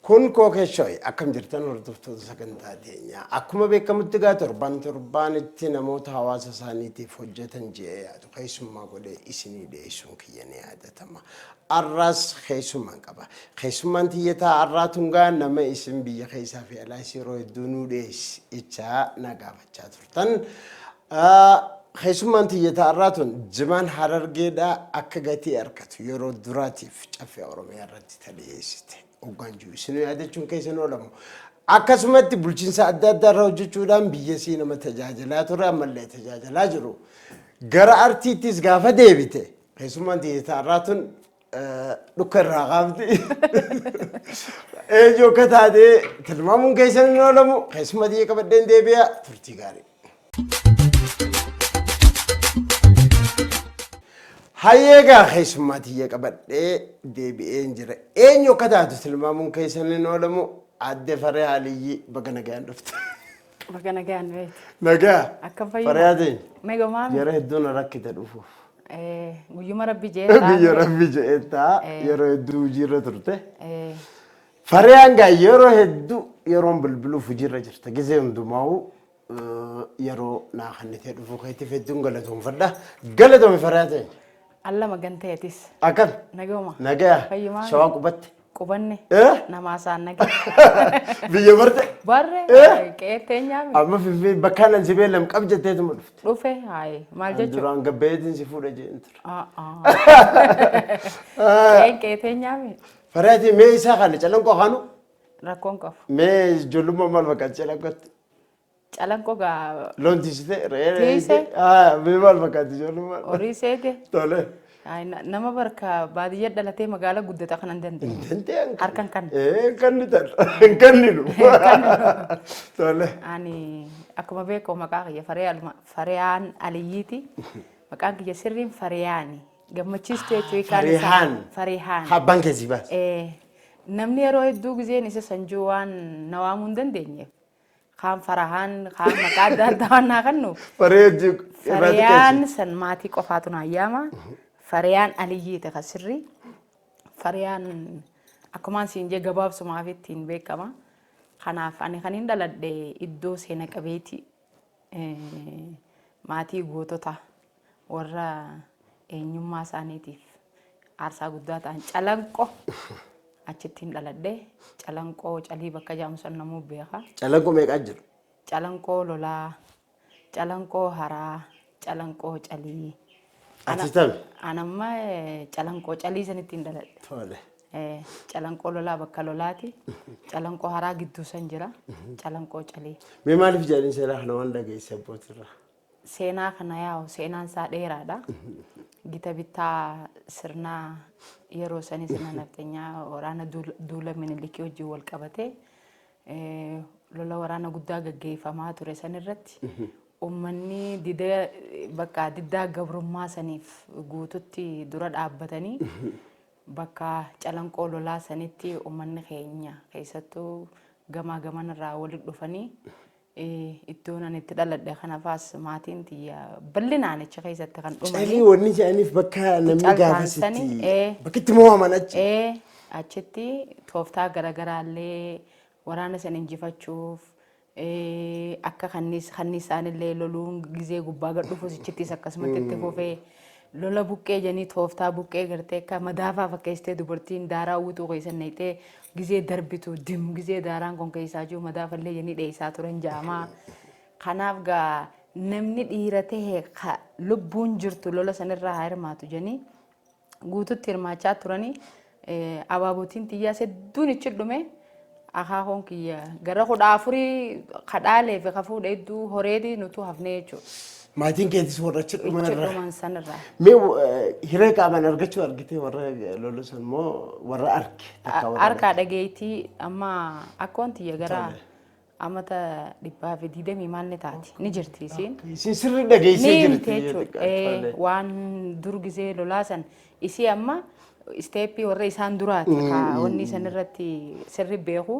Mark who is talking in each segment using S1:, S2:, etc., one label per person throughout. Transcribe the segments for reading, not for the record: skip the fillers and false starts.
S1: Kun Kookee Shoy akkam jirtan hordoftoota sagantaa teenyaa. Akkuma beekamutti egaa torban torbaanitti namoota hawaasa isaaniitiif hojjetan je'ee yaadu keessummaa godhee isinii dhiyeessuun kiyya ni yaadatama. Arraas keessummaan qaba. Keessummaan tiyya taa arraa tun gaa nama isin biyya keessaa fi alaas yeroo hedduu nuu dhiyeessi jechaa na gaafachaa turtan. Keessummaan tiyya taa arraa tun jimaan Harargeedhaa akka gatii argatu yeroo duraatiif Caffee Oromiyaa irratti ta dhiyeessite. Hoggaan jiru isinuu yaadachuun keessan oolamu. Akkasumatti bulchiinsa adda addaa irra hojjechuudhaan biyya isii nama tajaajilaa ture ammallee tajaajilaa jiru. Gara artiittis gaafa deebite keessummaan tiyya taa arraa tun dhukka irraa kaafti. Eenyu akka taate tilmaamuun keessan hin oolamu. Keessummaa tiyya qabadheen deebi'a. Turtii gaarii. Hayyee egaa keessummaa tiyya qabadhee deebi'een jira. Eenyu akka taatu tilmaamuun keessan hin oolamu. Aadde Faree Aliyyii baga nagaan dhufte.
S2: Baga nagaan beekte.
S1: Nagaa.
S2: Akkam fayyuma?
S1: Fariyaa teenya.
S2: Meeqa maami?
S1: Yeroo hedduu na rakkite dhufuuf.
S2: Guyyuma rabbi jee
S1: Guyya rabbi jedhee ta'a. Yeroo hedduu hojiirra turte. Fariyaan gaa yeroo hedduu yeroon bilbiluuf hojiirra jirta. Gizee hundumaa'uu yeroo naa kennitee dhufuu keetiif hedduun galatoomfadha. Galatoomi Fariyaa teenya.
S2: Alla maganteetis.
S1: Akkam?
S2: Naguma.
S1: Nagaya.
S2: Fayyumaa.
S1: Shawaa qubatte.
S2: Qubanne.
S1: Eh?
S2: Namaa isaan nagaya.
S1: Biyya barte.
S2: Barre
S1: Eh?
S2: qe'ee teenyaami.
S1: Amma Finfinnee bakka nan si beellam qab jetteetuma dhufte.
S2: Dhufe haaye maal
S1: An
S2: jechuudha?
S1: duraan gabbayeetiin si fuudha jeen ture.
S2: Qe'een qe'ee teenyaami.
S1: Faraatii mee isaa kana calanqoo kanu
S2: Rakkoon qabu.
S1: mee ijoollummaa maal fakkaata calanqootti?
S2: Calanqoo gaa
S1: Loon tiisite re'ee
S2: Tiise.
S1: Mee maal fakkaatti ijoollummaa?
S2: Horii seete.
S1: Tole.
S2: Ay, nama barka baadiyyaa dhalatee magaalaa guddata kanan danda'u.
S1: Hin danda'an.
S2: Harkan kan.
S1: Hin kennitan. Hin kenninu. Tole.
S2: Ani akkuma beekamu maqaa kiyya Fariyaan Aliyyiiti. Maqaan kiyya sirriin Fariyaani. Gammachiistuu jechuu hiikaan isaa.
S1: Farihaan.
S2: Farihaan.
S1: Abbaan kee si baase.
S2: Namni yeroo hedduu gizeen isa sanjuu waan na waamuu hin dandeenyeef. Kaan Farahaan, kaan maqaa adda addaa waan naa kennuuf.
S1: Faree hojii irraa
S2: Fariyaan
S1: xiqqeessi.
S2: san maatii qofaatu naa yaama. Fariyaan Aliyyiiti kan sirrii. Fariyaan akkumaan siin jee gabaabsumaaf ittiin beekama. Kanaaf ani kan hin dhaladhe iddoo seena qabeetii maatii gootota warra eenyummaa isaaniitiif aarsaa guddaa ta'an Calanqo achittiin dhaladhe. Calanqoo Calii bakka jedhamu san namuu beeka.
S1: Calanqoo meeqaa jiru?
S2: Calanqoo Lolaa, Calanqoo Haraa, Calanqoo Calii.
S1: Ati tami?
S2: An amma Calanqoo Calii sanittiin dhaladhe.
S1: Tole.
S2: Calanqoo Lolaa bakka lolaati. Calanqoo Haraa gidduu san jira. Calanqoo Calii.
S1: Mee maaliif jedhanii seenaa kana waan dhageesse abbootirraa?
S2: Seenaa kana yaa'u seenaan isaa dheeraadha. Gita bittaa sirnaa yeroo sanii sirna nafxanyaa waraana duula Minilikii wajjin wal qabatee lola waraana guddaa gaggeeffamaa ture san irratti uummanni dida bakka diddaa gabrummaa saniif guututti dura dhaabbatanii bakka Calanqoo Lolaa sanitti uummanni keenya keessattuu gamaa gamanarraa walitti dhufanii iddoon ani itti dhaladhe kana faas maatiin tiyya bal'inaan achi keessatti kan dhumanii.
S1: Calii wanni jedhaniif bakka namni
S2: Caltaan
S1: gaafas
S2: sani,
S1: itti bakka itti mo'aman achi.
S2: Achitti tooftaa garaagaraallee waraana san injifachuuf akka kanniisaanillee loluun gizee gubbaa gad dhufus achittis akkasumatti itti fufee lola buqqee jedhanii tooftaa buqqee gartee akka madaafaa fakkeessitee dubartiin daaraa uwwituu keessa naqxee gizee darbitu dim gizee daaraan kun keessaa jiru madaafallee jedhanii dheessaa turan jaamaa. Kanaaf gaa namni dhiira tahe ka lubbuun jirtu lola sanirraa haa hirmaatu jedhanii guututti hirmaachaa turanii abaabotiin tiyyaas hedduun ichi dhume. Akaakoon kiyya gara 14 kadhaalee fi ka fuudhe hedduu horeeti nutu hafnee jechuudha.
S1: Maatiin keetis warra achi dhuman
S2: Ichi
S1: irraa.
S2: dhuman sanirraa.
S1: Mee hiree qaamaan argachuu argitee warra lolu san moo warra arge takka warra
S2: Harkaa dhageettii amma akkoon tiyya gara amata 120 maal ni taati ni jirti isiin.
S1: Isin sirri dhageessee
S2: Ni
S1: jirti.
S2: himte jechuudha. Waan dur gizee lolaa san isii amma isteeppii warra isaan duraati ka wanni isan irratti sirri beeku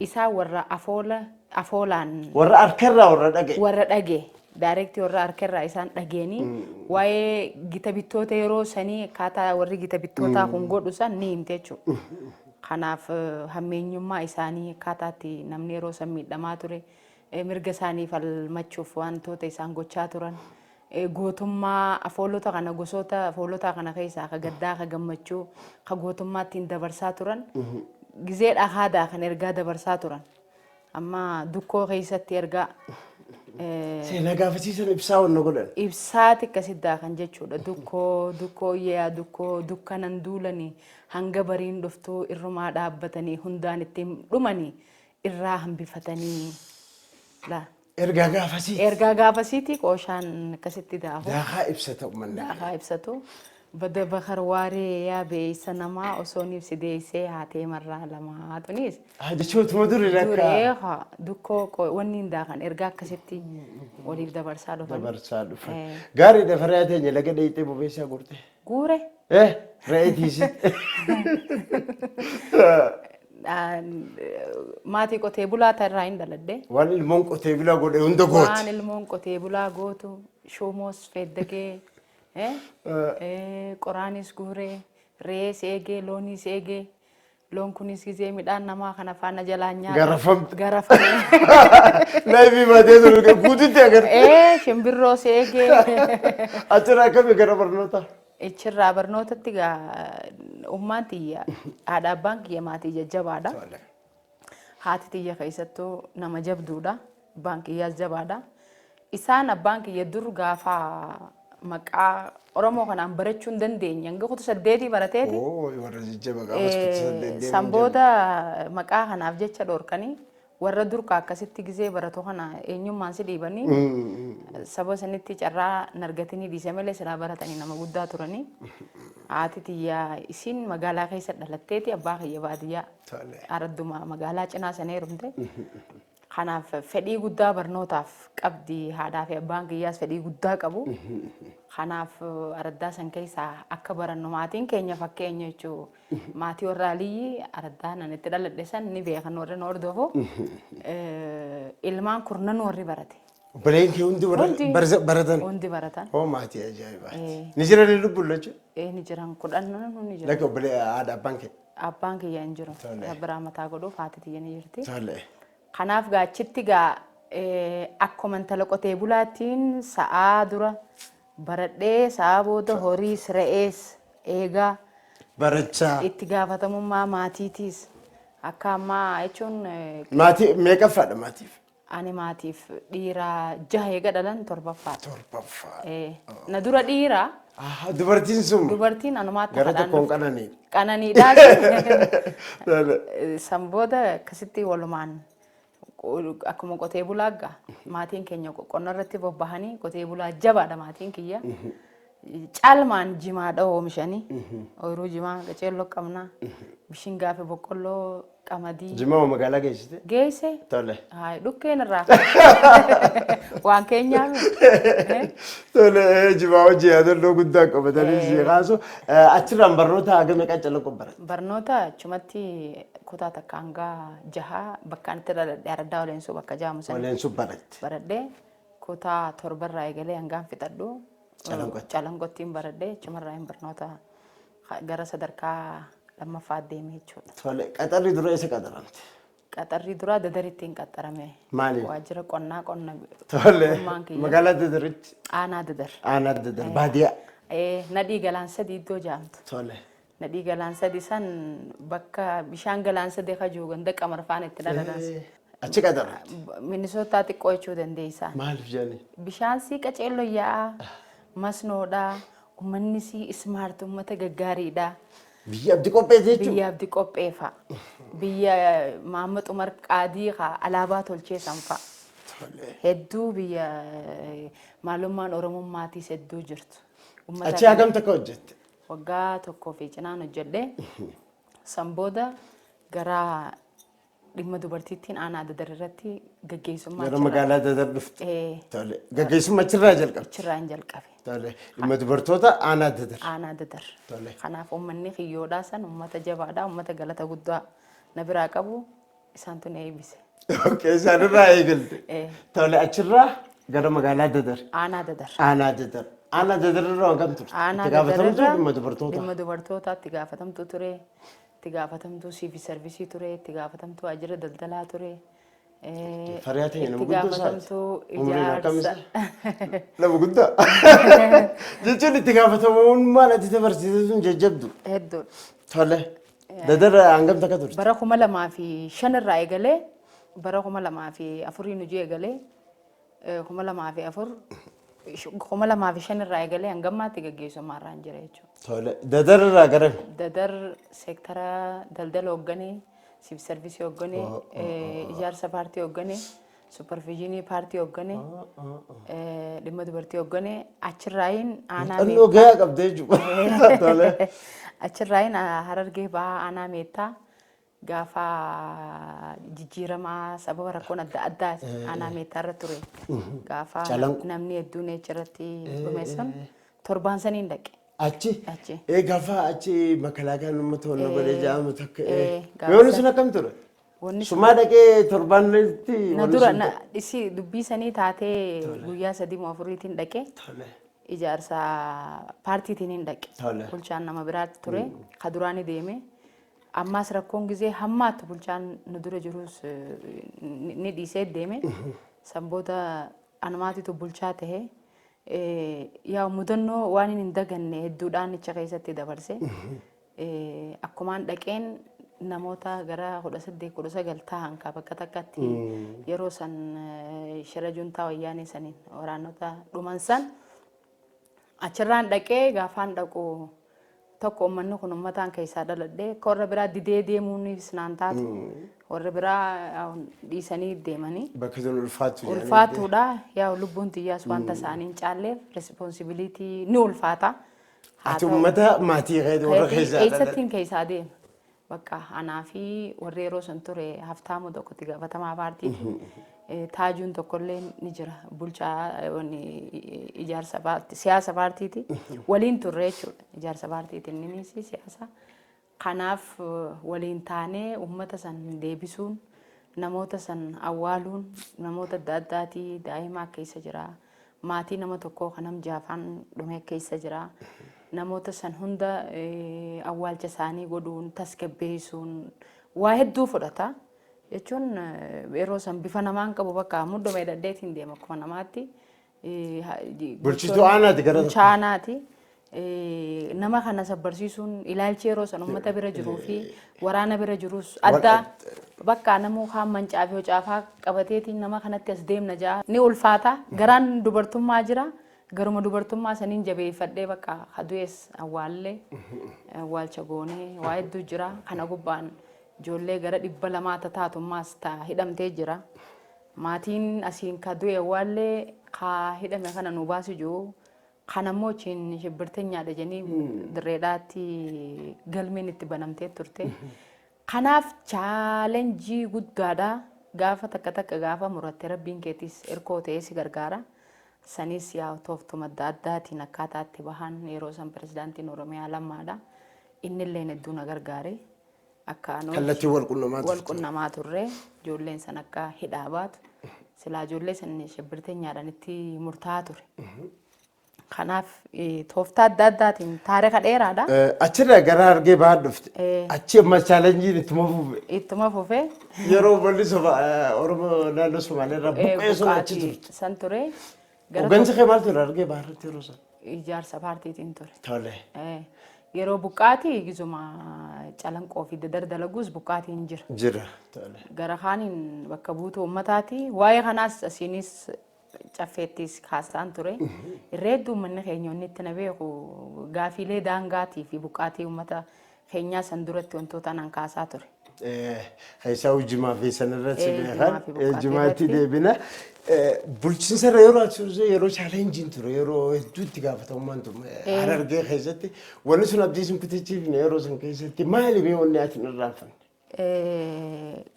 S2: isaan warra afoola afoolaan
S1: Warra harkarraa warra dhagaye.
S2: Warra dhage daayirektii warra harkarraa isaan dhageeni waa'ee gita bittoota yeroo sanii akkaataa warri gita bittootaa kun godhu san ni himte jechuudha. Kanaaf hammeenyummaa isaanii akkaataa itti namni yeroo san miidhamaa ture, mirga isaanii falmachuuf wantoota isaan gochaa turan, gootummaa afoolota kana, gosoota afoolotaa kana keessaa ka gaddaa, ka gammachuu, ka gootummaa ittiin dabarsaa turan, gizee dhahaadaa kan ergaa dabarsaa turan. Amma dukkoo keessatti ergaa
S1: Seenaa gaafasiisan ibsaa wanna godhan.
S2: Ibsaati akkasitti kan jechuudha. Dukkoo dukkoo yaa dukkoo dukkanan duulanii hanga bariin dhuftuu irrumaa dhaabbatanii hundaan ittiin dhumanii irraa hambifatanii. La.
S1: Ergaa gaafasii.
S2: Ergaa gaafasiiti qooshaan akkasitti daaku.
S1: Daakaa ibsata uummanni.
S2: Daakaa ibsatu. Bada bakar waaree yaa beeysa namaa osoo ibsi deessee haatee marraa lamaa tunis.
S1: Jechootuma durii
S2: akka. Duree haa dukkoo wanni hin daakan ergaa akkasitti waliif dabarsaa dhufan.
S1: Dabarsaa dhufan. Gaariidha, fariyaa teenya laga dheeyxee bobeessaa gurte.
S2: Guure.
S1: Re'ee tiisitti.
S2: Maatii qotee bulaa irraa hin dhaladhe.
S1: Waan ilmoon qotee bulaa godhe hunda
S2: gooti. Waan ilmoon qotee bulaa gootu, shuumoos feeddagee, qoraanis guuree, re'ees eegee, looniis eegee, loon kunis gizee midhaan namaa kana faana jalaan nyaata.
S1: Garafamte.
S2: Garafamee.
S1: Laayifii baatee ture guututti agartee.
S2: Shimbirroos eegee.
S1: Achirraa akkamii gara barnootaa?
S2: Achirraa barnootatti gaa ummaan tiyya, haadha abbaan kiyya maatii jajjabaadha. Haati tiyya keessattuu nama jabduudha. Abbaan kiyyaas jabaadha. Isaan abbaan kiyya dur gaafa maqaa Oromoo kanaan barachuu hin dandeenye, hanga kutaa 8 barateeti.
S1: Oo, warra jajjaba gaafas kutaa 8 deemuun.
S2: San booda maqaa kanaaf jecha dhorkanii, warra durka akkasitti gizee baratu kana eenyummaan si dhiibanii saba sanitti carraa nargatanii dhiise malee silaa baratanii nama guddaa turanii. Haati tiyya isiin magaalaa keessa dhalatteeti, abbaa kiyya baadiyyaa aradduma magaalaa cinaa sana heerumte. Kanaaf fedhii guddaa barnootaaf qabdi, haadhaa fi abbaan kiyyaas fedhii guddaa qabu. Kanaaf araddaa san keessaa akka barannu maatiin keenya fakkeenya jechuu, maatii warra Aliyyi araddaa nan itti dhaladhe san ni beekan warri nu hordofu. Ilmaan kurnan warri barate.
S1: Obboleen kee hundi baratan.
S2: Hundi baratan.
S1: Hoo, maatii ajaa'ibaati. Ni jiranii lubbuun lachuu?
S2: Ni jiran, 10 ni jiran.
S1: Lakki, obbolee haadha abbaan kee.
S2: Abbaan kiyya hin jiru. Rabbi rahmataa godhuuf, haati tiyya ni jirti. Kanaaf gaa achitti gaa akkuma intala qotee bulaattiin sa'aa dura baradhee, sa'aa booda horiis re'ees eegaa
S1: Barachaa.
S2: itti gaafatamummaa maatiitiis akka ammaa jechuun
S1: Maatii meeqaffaadha maatiif?
S2: Ani maatiif dhiira jaha eega dhalan torbaffaadha.
S1: Torbaffaa.
S2: Na dura dhiira.
S1: Dubartiin sun
S2: Dubartiin anumaatti
S1: gara tokkoon qananii.
S2: Qananiidhaa. San booda akkasitti walumaan akkuma qotee bulaa gaa maatiin keenya qonna irratti bobbahanii, qotee bulaa jabaadha maatiin kiyya. Caalmaan jimaadha oomishanii, ooyiruu jimaa qaceelloo qabna, bishingaa fi boqqolloo, qamadii.
S1: Jimaa magaalaa geessite?
S2: Geesse. Hayi, dhukkeen irraa waan keenyaa miti.
S1: Tole, jimaa hojii yaadannoo guddaa qabatanii si kaasu. Achirraan barnoota haga meeqa Calanqoo baratte?
S2: Barnoota achumatti kutaa 1 hanga 6 bakka ani itti dhaladhe araddaa Waleensuu bakka jaamu sana
S1: Waleensuu baratte.
S2: baradhee, kutaa 7rraa eegalee hangaan fixadhu
S1: Calanqootti.
S2: Calanqoottiin baradhee, achumarraa hin barnoota gara sadarkaa lammaffaa deeme jechuudha.
S1: Tole, qaxarri dura eessa qaxaramte?
S2: Qaxarrii duraa Dadaritti hin qaxarame.
S1: Maaliif?
S2: Waajjira qonnaa, qonna.
S1: Tole.
S2: Ummaan kiyya.
S1: Magaalaa Dadaritti.
S2: Aanaa Dadar.
S1: Aanaa Dadar baadiyyaa.
S2: Nadhii Galaan Sadii iddoo jaamtu. Nadhii Galaan Sadii san bakka bishaan Galaan Sadii kajuu ganda Qamarfaan itti dhalatan.
S1: Achi qaxaramte.
S2: Minisootaa xiqqoo jechuu dandeessaa.
S1: Maaliif jedhanii?
S2: Bishaan sii qaceelloo yaa'aa, masnoodha, uummanni sii smart, uummata gaggaariidha.
S1: Biyya abdii qopheesse jechuudha.
S2: Biyya abdii qopheeffa. Biyya Mahammad Umar Qaadii kaa alaabaa tolchee san fa'a. Hedduu biyya maalummaan Oromummaatiis hedduu jirtu.
S1: Uummata Achi hagam takka hojjette?
S2: Waggaa tokkoo fi cinaan hojjedhe. San booda gara dhimma dubartiittiin aanaa Dadar irratti gaggeessummaa
S1: Gara magaalaa Dadar dhufte. Tole. Gaggeessummaa achirraa jalqabde.
S2: Achirraa hin jalqabe.
S1: Tole. Dhimma dubartoota aanaa Dadar.
S2: Aanaa Dadar.
S1: Tole.
S2: Kanaaf uummanni kiyyoodhaa san uummata jabaadha, uummata galata guddaa na biraa qabu, isaantu na eebbise.
S1: Okay, isaanirraa eegalte. Tole, achirraa gara magaalaa Dadar.
S2: Aanaa Dadar.
S1: Aanaa Dadar. Aanaa Dadar irraa hagam turte?
S2: Aanaa
S1: Itti gaafatamtuu
S2: Dadararraa
S1: dhimma dubartoota.
S2: Dhimma dubartootaatti gaafatamtuu ture. Itti gaafatamtuu civil service ture, itti gaafatamtuu waajjira daldalaa ture.
S1: Fariyaa ta'e nama
S2: Itti
S1: guddoo isaati.
S2: gaafatamtuu
S1: Umriin akkam
S2: ijaarsa.
S1: isa? Nama guddaa. Jechuun itti gaafatamummaan ati dabarsite sun jajjabdu.
S2: Hedduudha.
S1: Tole. Dadara hangam takka turte?
S2: Bara 2005 irraa eegalee, bara 2004n hojii eegalee, 2004, 2005 irraa eegalee hangammaatti gaggeessummaa irraan jira jechuudha.
S1: Tole. Dadara irraa gara
S2: Dadar seektara daldala hoogganee, civil service hoogganee, ijaarsa paartii hoogganee, supervision paartii hoogganee, dhimma dubartii hoogganee, achirraayin aanaa
S1: Muuxannoo gahaa qabdee jechuudha. Tole.
S2: Achirraayin Harargee Bahaa aanaa Meettaa gaafa jijjiiramaa sababa rakkoon adda addaa aanaa Meettaa irra ture. Gaafa
S1: Calanqo.
S2: namni hedduun achirratti dhume sun torbaan saniin dhaqe.
S1: Achi.
S2: Achi.
S1: Gaafa achi makalaakaan uummata wal godhee jedhamu takka.
S2: Gaafa
S1: Yoonni sun akkam ture?
S2: Wanni
S1: Sumaa dhaqee torbaanitti.
S2: Na dura na isi dubbii sanii taatee guyyaa 3 moo 4iitiin dhaqe.
S1: Tole.
S2: Ijaarsa paartiitiin hin dhaqe.
S1: Tole.
S2: Bulchaan nama biraatti ture. Ka duraani deeme. Ammaas rakkoon gizee hammaattu bulchaan nu dura jirus ni dhiisee deeme. Sanboota anumaatitu bulchaa tahe. Yaa, mudannoo waan hin daganne hedduudhaan icha keessatti dabarse. Akkumaan dhaqeen namoota gara 18, 19 ta'an ka bakka takkatti yeroo san shira juntaa wayyaanee saniin waraanota dhuman san achirraan dhaqee, gaafaan dhaqu tokko uummanni kun uummataan keessaa dhaladhee akka warra biraa didee deemuunis naan taatu, warra biraa dhiisanii deemanii.
S1: Bakki sun ulfaatu jedhanii.
S2: Ulfaatuudha. Yaa, lubbuun xiyyaas wanta isaanii hin caalleef responsibility ni ulfaata. Haa
S1: Ati
S2: ta'u.
S1: uummata maatii keetii warra keessaa dhaladhe.
S2: Eessattiin keessaa deema? Bakka anaa fi warri yeroo san ture Haftaamu tokko itti gaafatamaa paartiiti. Taajuun tokkollee ni jira. Bulchaa wanni ijaarsa paartii, siyaasa paartiiti. Waliin turre jechuudha. Ijaarsa paartiiti innis siyaasa. Kanaaf waliin taanee uummata san deebisuun, namoota san awwaaluun, namoota adda addaatii daa'imaa keessa jira. Maatii nama tokkoo kan nam jaafaan dhume keessa jira. Namoota san hunda awwaalcha isaanii godhuun, tasgabbeessuun waa hedduu fudhata. Jechuun yeroo san bifa namaan qabu, bakka muddoma hidhadheetiin deema akkuma namaatti.
S1: Bulchituu aanaati gara tokko.
S2: Bulchaa aanaati. Nama kana sabbarsiisuun ilaalchi yeroo san uummata bira jiruu fi waraana bira jirus adda. Bakka namuu kaan mancaa fi hocaafaa qabateetiin nama kanatti as deemna ja'a. Ni ulfaata. Garaan dubartummaa jira. Garuma dubartummaa saniin jabeeffadhee bakka hadu'es awwaallee awwaalcha goonee waa hedduu jira. Kana gubbaan ijoollee gara 200 tataatummaas ta hidhamtee jira. Maatiin asiin ka du'e awwaallee ka hidhame kana nu baasu jiru. Kan ammoo achiin shibbirteenyaadha jedhanii dirreedhaatti galmeen itti banamtee turte. Kanaaf challenge guddaadha. Gaafa takka takka gaafa muratte rabbiin keetis hirkoo ta'ee si gargaara. Sanis yaa tooftuma adda addaatiin akkaataa itti bahan yeroo san pirezidaantiin Oromiyaa Lammaadha. Inni illee hedduu na gargaare. Akka
S1: Kallattii wal qunnamaa
S2: wal
S1: turte.
S2: Qunnamaa turre, ijoolleen san akka hidhaa baatu. Silaa ijoollee san shibbirteenyaadhaan itti murtaa'aa ture. Kanaaf tooftaa adda addaatiin taarika dheeraadha.
S1: Achirraa gara Harargee bahaa dhufte. Achi amma challengeiin ittuma fufe.
S2: Ittuma fufee.
S1: Yeroo uummanni Oromoo naannoo Somaalee irraa buqqee sun achi
S2: buqqaatii
S1: turte.
S2: San ture. Gara
S1: Hooggansi kee maal ture Harargee bahaa irratti yeroo sana?
S2: Ijaarsa paartiitiin ture.
S1: Tole.
S2: Yeroo buqqaatii gizuma Calanqoo fi Dadar dalaguus buqqaatiin jira.
S1: Jira. Tole.
S2: Gara kaaniin bakka buutuu uummataati. Waa'ee kanaas asiinis caffeettis kaasaan ture. Irra hedduu uummanni keenya wanni itti na beeku gaafiilee daangaatii fi buqqaatii uummata keenyaa san duratti wantoota anan kaasaa ture.
S1: Keessaa jimaa fi sanarratti
S2: Jimaa
S1: beekan
S2: fi buqqaatii
S1: jimaatti
S2: irratti.
S1: deebina. Bulchiinsa irra yeroo achi turte, yeroo challengeiin ture, yeroo hedduu itti gaafatamummaan ture Harargee keessatti, wanni sun abdii sun kutachiifne yeroo san keessatti maali mee wanni ati hin irraanfanne?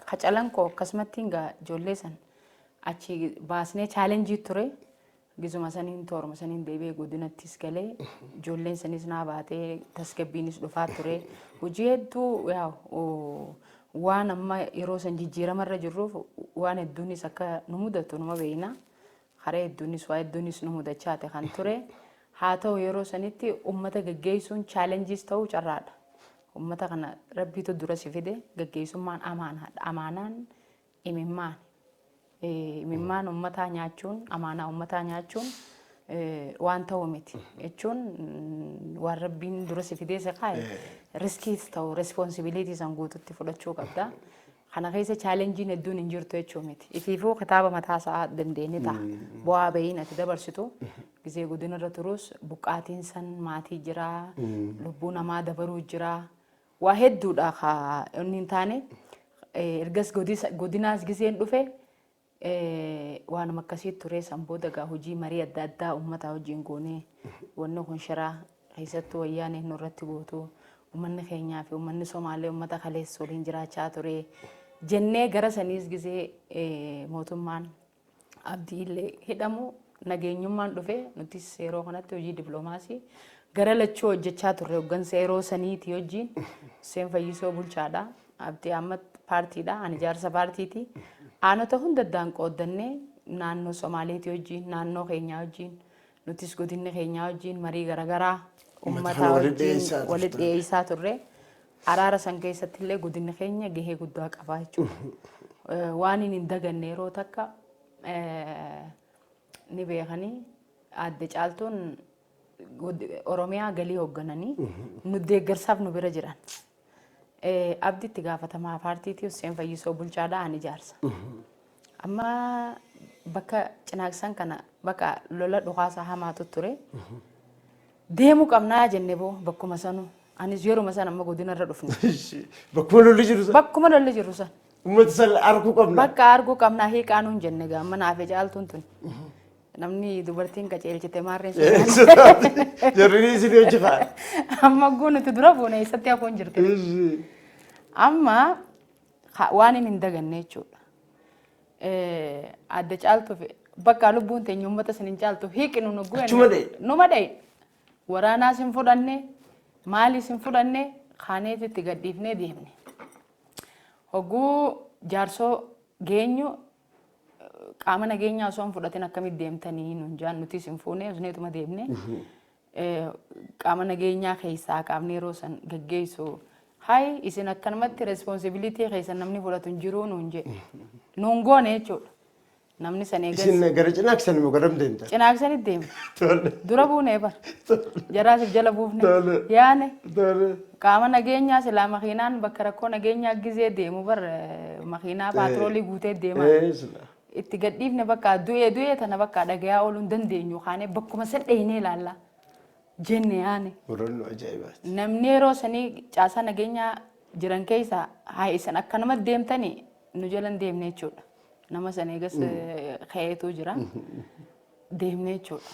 S2: Kacalan koo akkasumatti egaa ijoollee san achi baasnee challenge ture. Gizuma saniin tooruma saniin deebi'ee godinattis galee ijoolleen sanis naa baatee tasgabbiinis dhufaa ture. Hojii hedduu yaa waan amma yeroo san jijjiiramarra jirruuf waan hedduunis akka nu mudatu numa beekna. Karaa hedduunis waa hedduunis nu mudachaate kan ture. Haa ta'u, yeroo sanitti uummata geggeessuun challengeis ta'uu carraadha. Uummata kana Rabbiitu dura si fide, gaggeessummaan amaanaadha. Amaanaan imimmaan. Imimmaan uummataa nyaachuun, amaanaa uummataa nyaachuun waan ta'u miti. Jechuun waan Rabbiin dura si fidee si kaa'e riskiis ta'u responsibility san guututti fudhachuu qabda. Kana keessa challengeiin hedduun hin jirtu jechuu miti. Ifiifuu kitaaba mataa isaa dandeenye ta'a. Bu'aa bahiin ati dabarsitu gizee godina irra turus buqqaatiin san maatii jira, lubbuu namaa dabaruu jira. Waa hedduudha ka inni hin taane. Ergas godinaas gizeen dhufe waanuma akkasii ture. San booda gaa hojii marii adda addaa uummataa wajjin goonee, wanni kun shiraa keessattuu Wayyaaneen nurratti gootu, uummanni keenyaa fi uummanni Somaalee uummata kaleessa waliin jiraachaa ture jennee, gara saniis gizee mootummaan Abdii illee hidhamu nageenyummaan dhufe, nutis yeroo kanatti hojii dippiloomaasii gara lachuu hojjechaa turre. Hoggansa yeroo saniiti wajjin, Hussein Fayyisoo bulchaadha. Abdii Ahmad paartiidha. Ani jaarsa paartiiti. Aanota hunda addaan qooddannee naannoo Somaaleetii wajjin, naannoo keenyaa wajjin, nutis godinni keenyaa wajjin marii garaagaraa
S1: uummata kana
S2: uummataa
S1: walitti
S2: wajjin
S1: dhiyeessaa
S2: walitti
S1: turtan.
S2: Dhiyeessaa turre. Araara san keessatti illee godinni keenya gahee guddaa qaba jechuudha. Waan hin daganne yeroo takka ni beekanii, aadde Caaltuun Oromiyaa galii hooggananii nu deeggarsaaf nu bira jiran. Abdi itti gaafatamaa paartiitii, Hussein Fayyisoo bulchaadha, ani jaarsa. Amma bakka Cinaaqsan kana bakka lola dhukaasa hamaatu ture. Deemuu qabnaa jenne boo bakkuma sanu. Anis yeruma sana amma godina irra dhufne.
S1: Bakkuma lolli jiru sana.
S2: Bakkuma lolli jiru sana.
S1: Uummata sana arguu qabna.
S2: Bakka arguu qabnaa hiiqaa nuun jenne gaa amma naaf Caaltuun tun. Namni dubartiin qaceelchite maarreen sun.
S1: Jarri isin hojii fa'a.
S2: Amma guunuti dura buune eessatti hafuun jirti. Amma waan hin daganne jechuudha. Adda Caaltuuf bakka lubbuun teenya uummata san hin caaltu hiiqinu nu gu'e.
S1: Achuma dha'e.
S2: Numa dha'e. Waraanaas hin fudhanne, maaliis hin fudhanne, kaaneet itti gadhiifnee deemne. Hogguu Jaarsoo geenyu, qaama nageenyaa osoo hin fudhatin akkamitti deemtanii nuun jaan. Nutis hin fuune, osneetuma deemne. Qaama nageenyaa keessaa qaamni yeroo san geggeessu, "Hay, isin akkanumatti responsibility keessan namni fudhatu hin jiru," nuun jedhe. Nuun goone jechuudha. Namni san eegas.
S1: Isin gara Cinaaqsan immoo garam deemtan?
S2: Cinaaqsanitti deemne. Dura buunee bar. Jaraasif jala buufne. Yaane. Qaama nageenyaa silaa makiinaan bakka rakkoo nageenyaa gizee deemu bar makiinaa paatroolii guutee deema. Itti gadhiifne, bakka du'ee du'ee tana bakka dhagayaa ooluu hin dandeenyu, kaanee bakkuma san dheeyinee ilaalla jenne yaane.
S1: Murannoo ajaa'ibaati.
S2: Namni yeroo sanii caasaa nageenyaa jiran keessa, "Haa, isin akkanumatti deemtanii nu jala hin deemne," jechuudha. Nama san eegas ka'eetu jira. Deemne jechuudha.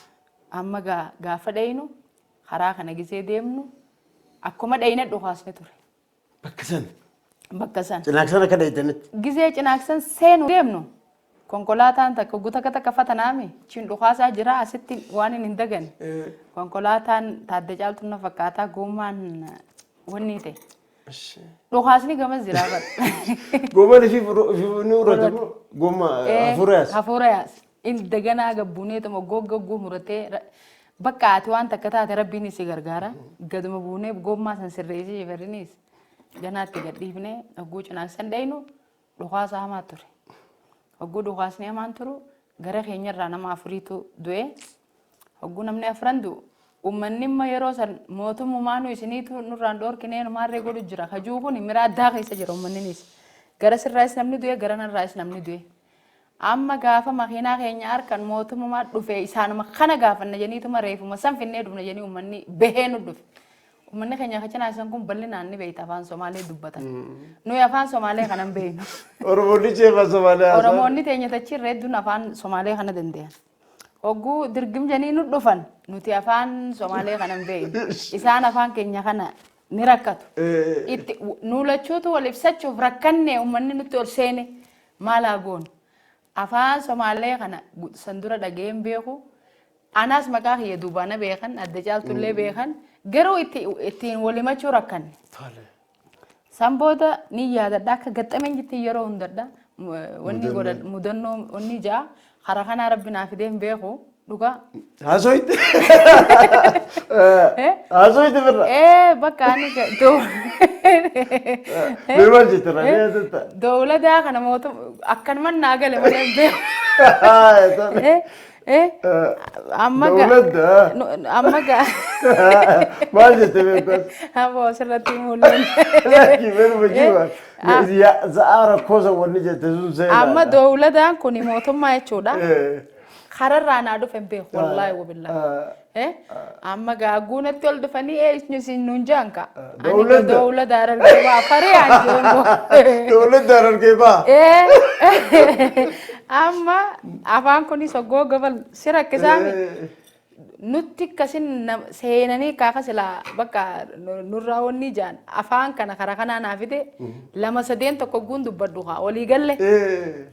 S2: Amma gaafa dhayinu, karaa kana gisee deemnu, akkuma dhayine dhukaasni ture.
S1: Bakka san.
S2: Bakka san.
S1: Cinaaqsan akka dheeytanitti.
S2: Gisee Cinaaqsan seenu deemnu, konkolaataan takka guta takka fatanaami chiin dhukaasaa jira asitti. Waan hin daganne, konkolaataan Taadda Caaltuu na fakkaataa, gommaan wanni ta'e. Dhukaasni gamas jira bara.
S1: Gommaan ifii ni urate moo gomma hafuura yaas?
S2: Hafuura yaas. Inni daganaa gabbuuneetuma goggoguu muratee bakka ati waan takka taate Rabbiin si gargaara. Gaduma buunee gommaa san sirreessee shifarrinis ganaatti gadhiifnee hogguu Cinaaqsan dhaynu dhukaasa hamaa ture. Hogguu dhukaasni hamaan turu gara keenyarraa nama afuriitu du'e. Hogguu namni afran du'u, uummanni immoo yeroo san mootummaanuu isiniitu nurraan dhoorkinee maarree godhu jira. Kajuu kun mira addaa keessa jira uummanninis. Gara sirraayis namni du'e, gara narraayis namni du'e. Amma gaafa makiinaa keenya harkan mootummaa dhufe, isaanuma kana gaafanna jeniituma reefuma san finnee dhufna jenii uummanni bahee nu dhufe. Uummanni keenya ka Cinaasan kun bal'inaan ni beekta, afaan Somaalee dubbatan. Nuyi afaan Somaalee kana hin beeknu.
S1: Oromoonni ceefa Somaaliyaa haasa'an.
S2: Oromoonni teenya tachirra hedduun afaan Somaalee kana danda'an. Hogguu dirgim janii nu dhufan, nuti afaan Somaalee kana hin beeknu. Isaan afaan keenya kana ni rakkatu. Itti nu lachuutu wal ibsachuuf rakkanne. Uummanni nutti ol seene, maal haa goonu? Afaan Somaalee kana san dura dhaga'een beeku. Anaas maqaa kiyya duubaana beekan, Adda Caaltullee beekan, garuu ittiin wal himachuu rakkanne. San booda ni yaadadha, akka gaxxameen jitti yeroo hundadha. Wanni godha mudannoo wanni ja'a karaa kanaa Rabbi naa fidee hin beeku. Dhugaa.
S1: Haasoyte. Haasoyte birra.
S2: Ee bakka ani
S1: Mee maal jette irraa? Mee yaadatta?
S2: Dowladaa kana mootum akkanuman naa gale malee hin beeku. Amma ga
S1: Dowladda.
S2: Amma ga
S1: Maal jette beektas?
S2: Amma asirratti mul'anne.
S1: Lakki beeluma jiwa. Za'aa rakkoo san wanni jette sun seenaadha.
S2: Amma dowladaan kun mootummaa jechuudha. Kararraa naa dhufe hin beeku wallaahi wabillaahi. Amma gaagguunatti ol dhufanii eenyu isin nuun jaan ka. Ani
S1: Dowladda.
S2: dowlada Harargee ba'a faree aan jeemmoo.
S1: Dowladda Harargee ba'a.
S2: Amma afaan kunis hoggoo gabal si rakkisaami. Nutti akkasin seenanii kaafa silaa bakka nurraa wanni jaan afaan kana karaa kanaa naa fide lama sadeen tokko guun dubbadhu haa walii galle.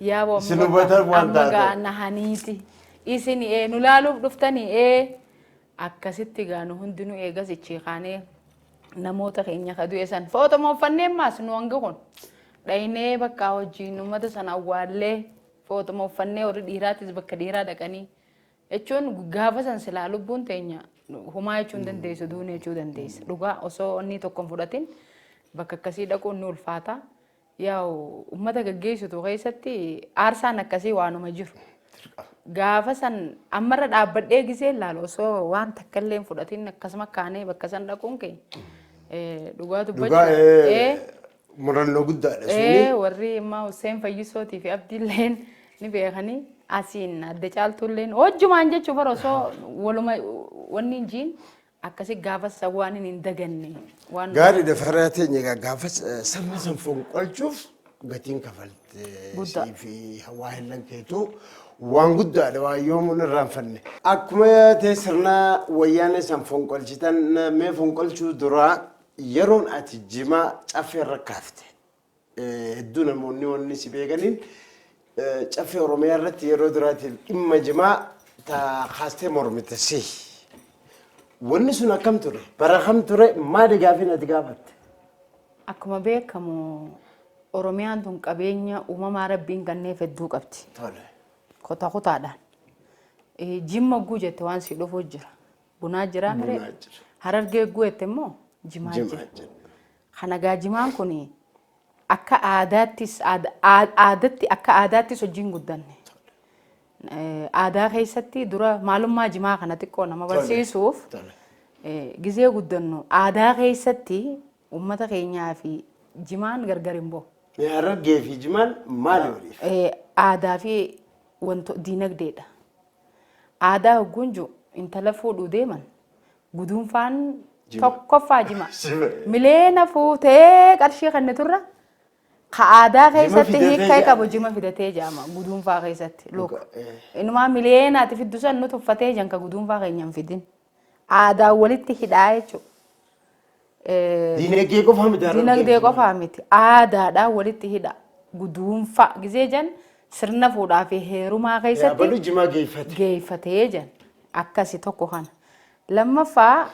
S2: Yaa boo
S1: Isin hubatan waan
S2: amma
S1: taate.
S2: gaa nahaniiti. Isin nu laaluuf dhuftanii akkasitti gaa nu hundinuu eegas ichi kaanee namoota keenya ka du'e san footoma uffannee maas nu hangi kun dhaynee bakka hojiin uummata sana awwaallee footoma uffannee warri dhiiraatis bakka dhiiraa dhaqanii jechuun gaafa san silaa lubbuun teenya humaa jechuun dandeessu duune jechuu dandeessa. Dhugaa osoo inni tokko hin fudhatin bakka akkasii dhaquun ni ulfaata. Yaa'u uummata gaggeessitu keessatti aarsaan akkasii waanuma jiru. Gaafa san ammarra dhaabbadhee gisee ilaalu osoo waan takka illee hin fudhatin akkasuma kaanee bakka san dhaquun keenya dhugaa
S1: Dhugaa
S2: dubbachuu.
S1: Murannoo guddaadha suni.
S2: Warri immoo Hussein Fayyisootii fi Abdiilleen ni beekanii asiin adda caaltuulleen hojjumaan jechuun bara osoo waluma wanni hin jiin akkasi gaafa san waan hin daganne waan
S1: Gaariidha faraa teenya egaa gaafas sirna san fonqolchuuf gatiin kafalte
S2: Guddaa.
S1: sii fi waa hillan keetu waan guddaadha waan yoomuu hin irraanfanne. Akkuma ta'e sirna wayyaanee san fonqolchitan mee fonqolchuu duraa yeroon ati jimaa caffee irra kaafte hedduu namoonni wanni si beekaniin caffee Oromiyaa irratti yeroo duraatiif dhimma jimaa ta kaastee mormite si. Wanni sun akkam ture? Bara kam ture? Maali gaafiin ati gaafatte?
S2: Akkuma beekamu Oromiyaan tun qabeenya uumamaa rabbiin kenneef hedduu qabdi. Kutaa kutaadhaan. Jimma guu jette waan si dhufu jira. Bunaa jira miree.
S1: Bunaa jira.
S2: Harargee guu jette immoo jimaa
S1: Jimaa
S2: jira.
S1: jira.
S2: Kana gaa jimaan kun akka aadaattis aadatti akka aadaattis hojiin guddanne. Aadaa keessatti dura maalummaa jimaa kana xiqqoo nama barsiisuuf gizee guddannu aadaa keessatti uummata keenyaa fi jimaan gargar hin bahu.
S1: Mee Harargee fi jimaan maali waliif?
S2: Aadaa fi wanto diinagdeedha. Aadaa hogguun jiru intala fuudhuu deeman guduunfaan
S1: Jima.
S2: tokkoffaa jima.
S1: Jima.
S2: Mileena fuutee qarshii kenniturra ka aadaa keessatti
S1: fidatee
S2: hiika
S1: jedhama.
S2: qabu jima fidatee jedhama guduunfaa keessatti. Look.
S1: Dhuga.
S2: Inumaa mileenaati fiddu san nu tuffatee jan ka guduunfaa keenya hin fidin. Aadaa walitti hidhaa jechuudha.
S1: Diinagdee qofaa miti Harargee
S2: Dinagdee
S1: fi jimaan.
S2: qofaa miti. Aadaadhaan walitti hidha. Guduunfaa gisee jan sirna fuudhaa fi heerumaa keessatti
S1: Abaluu jimaa geeffate.
S2: Geeffatee jan akkasi tokko kana. Lammaffaa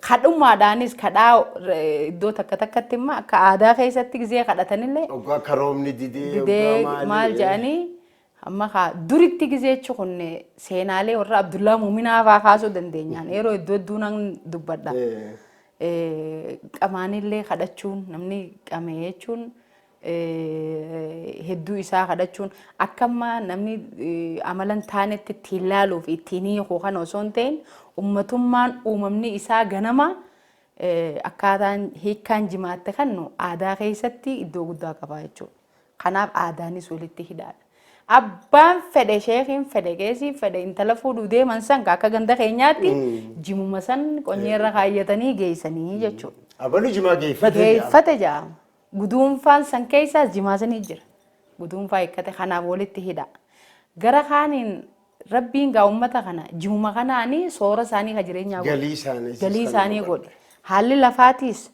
S2: kadhummaadhaanis kadhaa iddoo takka takkatti immoo akka aadaa keessatti gisee kadhatanillee
S1: Hoggaa karoomni didee
S2: didee
S1: hoggaa maali.
S2: Maal jedhanii amma kaa duritti gisee jechuun kun seenaalee warra Abdullaa Muuminaa fa'aa kaasuu dandeenyaan yeroo iddoo hedduu nan dubbadha. Qamaanillee kadhachuun namni qame jechuun hedduu isaa kadhachuun akka amma namni amala hin taanetti ittiin laaluu fi ittiin hiikuu kana osoo hin ta'in ummatummaan uumamni isaa ganama akkaataan hiikkaan jimaatte kannu aadaa keessatti iddoo guddaa qaba jechuudha. Kanaaf aadaanis walitti hidhaadha. Abbaan fedhe sheekiin fedhe qeesiin fedhe intala fuudhuu deeman san akka ganda keenyaatti jimuma san qonyeerra kaayyatanii geessanii jechuudha.
S1: Abaluu jimaa geeffate jedhama.
S2: Geeffate jedhama. Guduunfaan san keessaas jimaa sanii jira. Guduunfaa hiikkate kanaaf walitti hidha. Gara kaaniin rabbiin gaa uummata kana jimuma kanaanii soora isaanii ka jireenyaa godhe.
S1: Galii isaanii.
S2: Galii isaanii godhe. Haalli lafaatiis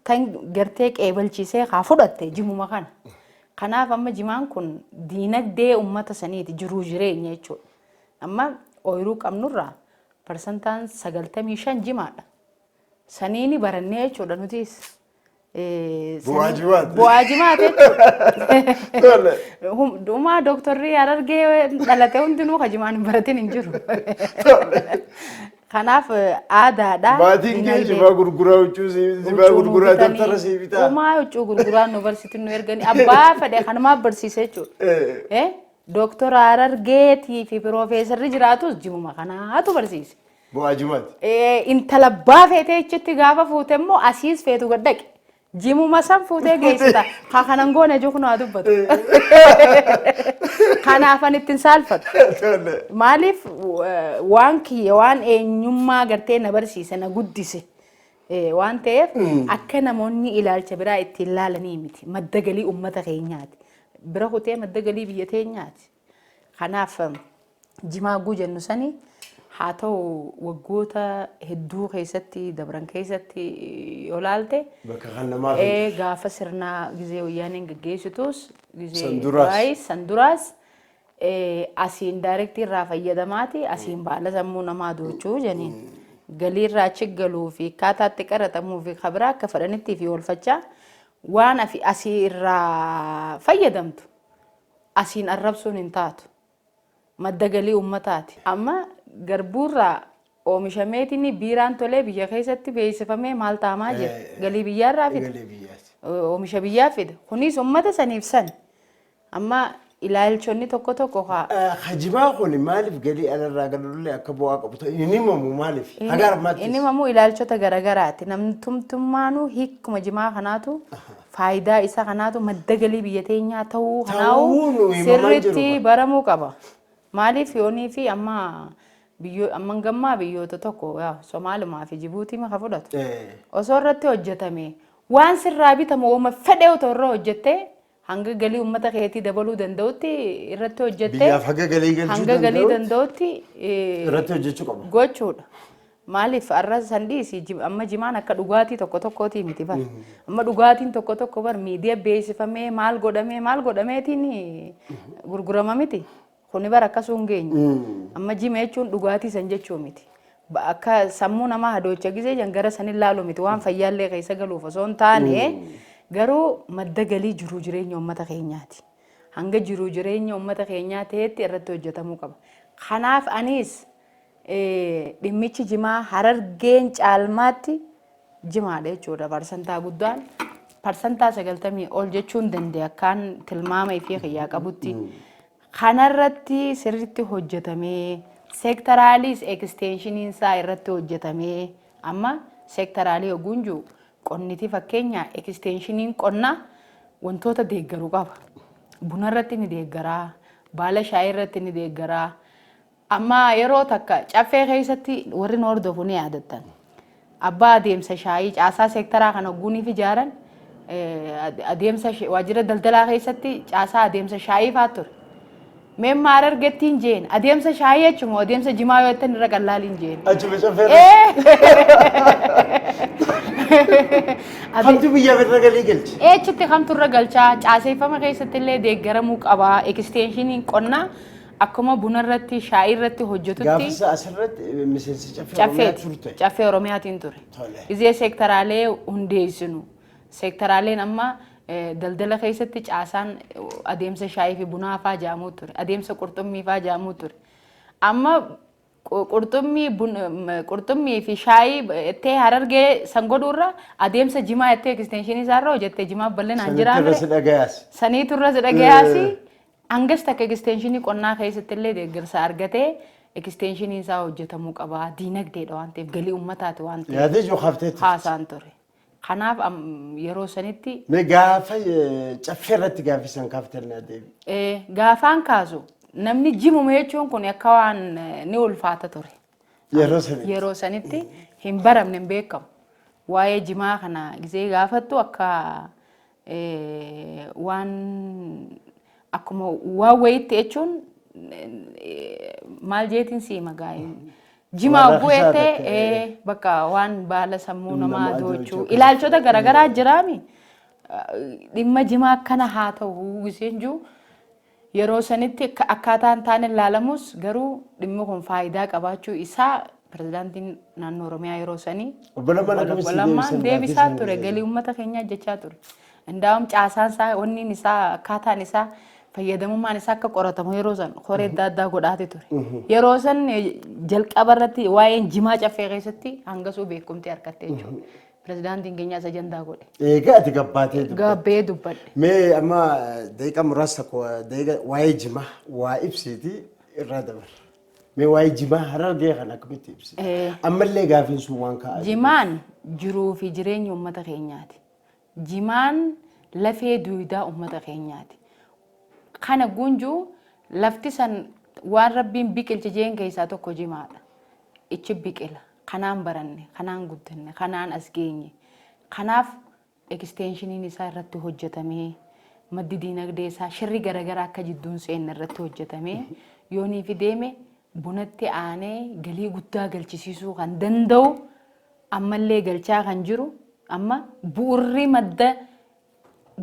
S2: kan gartee qeebalchiisee haa fudhatte jimuma kana. Kanaaf amma jimaan kun diinagdee uummata saniiti jiruu jireenya jechuudha. Amma ooyiruu qabnurraa 95% jimaadha. Saniini barannee jechuudha nutis.
S1: Bu'aa jimaati.
S2: Bu'aa jimaati jechuudha.
S1: Tole.
S2: Dhumaa dooktorri Harargee dhalate hundinuu ka jimaan hin baratin hin jiru. Kanaaf aadaadha.
S1: Maatiin kee
S2: Dinagdee.
S1: jimaa gurguraa, huccuu jimaa
S2: Huccuu nu
S1: gurguraa,
S2: bitanii,
S1: dabtara sii bitaa.
S2: Dhumaa huccuu gurguraa nu barsiitu nu erganii abbaa fedhe kanumaaf barsiise jechuudha. Dooktora Harargeetii fi piroofeesarri jiraatus jimuma kanaatu barsiise.
S1: Bu'aa jimaati.
S2: Intala abbaa feetee achitti gaafa fuute immoo asiis feetu gad dhaqi. Jimuma san fuutee geessita. Haa kanan goone jiru kunoo haa dubbatu. Kanaaf ani ittiin saalfatu.
S1: Tole.
S2: Maaliif waan kiyya, waan eenyummaa gartee na barsiise, na guddise waan ta'eef, akka namoonni ilaalcha biraa ittiin laalanii miti. Madda galii uummata keenyaati. Bira kutee madda galii biyya teenyaati. Kanaaf jimaa guu jennu sani haa ta'u, waggoota hedduu keessatti dabran keessatti yoo laalte
S1: Bakka kan namaaf
S2: gaafa sirna gizee wayyaaneen gaggeessitus, gizee
S1: San duraas.
S2: duraayis, san duraas asiin direct irraa fayyadamaati, asiin baala sammuu namaa doochuu janiin galii irraa achi galuu fi akkaataatti qaraxamuu fi kabiraa akka fedhanitti fi oolfachaa waan afi asii irraa fayyadamtu asiin arrabsuun hin taatu. Madda galii uummataati. Amma garbuurraa oomishameetiin biiraan tolee biyya keessatti beeksifamee maal ta'amaa jira? Galii biyyaarraa fida.
S1: Galii biyyaati.
S2: Oomisha biyyaa fida. Kunis uummata saniif san. Amma ilaalchonni tokko tokko haa
S1: Hajimaa kun maaliif galii alarraa galullee akka bu'aa qabu ta'e hin himamu maaliif? Haga armaatti.
S2: Inni mamuu ilaalchota garagaraati. Namni tumtummaanuu hiikuma jimaa kanaatu, faayidaa isa kanaatu, madda galii biyya teenyaa ta'uu
S1: Ta'uu
S2: kanaa'u
S1: nu himamaa jiru.
S2: sirriitti baramuu qaba. Maaliif yoonii fi amma biyyoo amman gammaa biyyoota tokko yaa Somaalimaa fi Jibuutii maka fudhatu. Osoo irratti hojjetame, waan sirraa bitamu ooma fedhe otoo irra hojjettee, hanga galii uummata keetii dabaluu danda'utti irratti hojjettee
S1: Biyyaaf haga galii galchuu
S2: hanga galii
S1: danda'utti
S2: danda'utti
S1: irratti hojjechuu qaba.
S2: gochuudha. Maaliif har'a san dhiisi, amma jimaan akka dhugaatii tokko tokkootii miti bar. Amma dhugaatiin tokko tokko bar miidiyaa beeksifamee, maal godhamee maal godhameetiin gurgurama miti. Kuni bar akkasuu hin geenye. Amma jima jechuun dhugaatii san jechuu miti. Akka sammuu namaa hadoocha gisee jan gara sanin laalu miti, waan fayyaallee keessa galuuf osoo hin taane, garuu madda galii jiruu jireenya uummata keenyaati. Hanga jiruu jireenya uummata keenyaa ta'etti irratti hojjetamuu qaba. Kanaaf anis dhimmichi jimaa Harargeen caalmaatti jimaadha jechuudha. Parsantaa guddaan, 90% ol jechuun dandeenya akkaan tilmaama ifii kiyyaa qabutti. Kanarratti sirriitti hojjetamee, sectoral extensioniin isaa irratti hojjetamee, amma sectoral hoguun jiru qonniti, fakkeenya extensioniin qonnaa wantoota deeggaru qaba. Buna irratti ni deeggaraa, baala shaayii irratti ni deeggaraa. Amma yeroo takka caffee keessatti warri nu hordofu ni yaadattan. Abbaa adeemsa shaayii caasaa seektaraa kana guuniif ijaaran, adeemsa waajjira daldalaa keessatti caasaa adeemsa shaayii fa'aa ture. Mee maal argattiin jeen, adeemsa shaayii jechuun adeemsa jimaa yoo jettan irra qallaaliin jeen.
S1: Achuma caffee kamtu biyyaaf irra galii galche?
S2: Eechitti kamtu irra galchaa, caaseeffama keessatti illee deeggaramuu qaba. Extensioniin qonnaa akkuma buna irratti, shaayii irratti hojjetutti.
S1: Gaafasa asirratti miseensi caffee Oromiyaa
S2: Caffeeti.
S1: turte.
S2: Caffee Oromiyaatiin ture.
S1: Tole.
S2: Gizee seektaraalee hundeessinu. Seektaraaleen amma daldala keessatti caasaan adeemsa shaayii fi bunaa fa'aa jedhamuu ture. Adeemsa qurxummii fa'aa jedhamuu ture. Amma qurxummii fi shaayii ittee Harargee san godhuurra adeemsa jimaa ittee extensionii isaarra hojjettee jimaa bal'inaan
S1: Sanitti
S2: jiraa.
S1: irra si dhagayaas.
S2: Saniitu irra si dhagayaasi. Hangas takka extensionii qonnaa keessatti illee deeggarsa argatee extensioniin isaa hojjetamuu qaba. Diinagdeedha waan ta'eef, galii uummataati waan ta'eef
S1: Yaadee jiru hafteetti.
S2: Haasaan ture. Kanaaf yeroo sanitti
S1: Mee gaafa caffee irratti gaaffisan kaaftan naa deebi.
S2: Gaafaan kaasu namni jimume jechuun kun akka waan ni ulfaata ture.
S1: Yeroo sanitti.
S2: Yeroo sanitti hin baramne, hin beekamu. Waa'ee jimaa kana gisee gaafattu akka waan akkuma waan wayitti jechuun maal jeetiin sii magaa jimaa
S1: Waan
S2: bu'eettee
S1: rakkisaa takka,
S2: bakka waan baala sammuu namaa
S1: nama
S2: doochuu
S1: doochuu
S2: ilaalchota garaagaraa jiraami. Dhimma jimaa akkana haa ta'u giseen jiru yeroo sanitti akkaataan taane ilaalamus, garuu dhimmi kun faayidaa qabaachuu isaa Pirezidaantiin naannoo Oromiyaa yeroo sanii
S1: Obbo Lammaan akkamitti
S2: Obbo Lammaan
S1: deebisan
S2: deebisaa
S1: gaaffii
S2: ture.
S1: sana?
S2: Galii uummata keenyaa jechaa ture. Indaa'um caasaan isaa, wanniin isaa, akkaataan isaa, fayyadamummaan isaa akka qoratamu yeroo san koree adda addaa godhaati ture. Yeroo san jalqaba irratti waa'een jimaa caffee keessatti hangasuu beekumtii argatte jechuudha. Pirezidaantiin keenyaas ajandaa godhe.
S1: Egaa ati gabbaatee dubbatte.
S2: Gabbee dubbadhe.
S1: Mee amma daqiiqa muraasa tokko daqiiqa waa'ee jimaa waa ibsiiti irraa dabarra. Mee waa'ee jimaa Harargee kana akkamitti ibsita? Ammallee gaafiin sun waan ka'aa jiru.
S2: Jimaan jiruu fi jireenya uummata keenyaati. Jimaan lafee duwidaa uummata keenyaati. Kana gunjuu lafti san waan Rabbiin biqilche jeen keessaa tokko jimaadha. Ichi biqila. Kanaan baranne, kanaan guddanne, kanaan as geenye. Kanaaf extensioniin isaa irratti hojjetamee, maddi diinagdee isaa shirri garaagaraa akka jidduun seenne irratti hojjetamee, yoonii fi deeme bunatti aanee galii guddaa galchisiisuu kan danda'u, ammallee galchaa kan jiru, amma bu'urri madda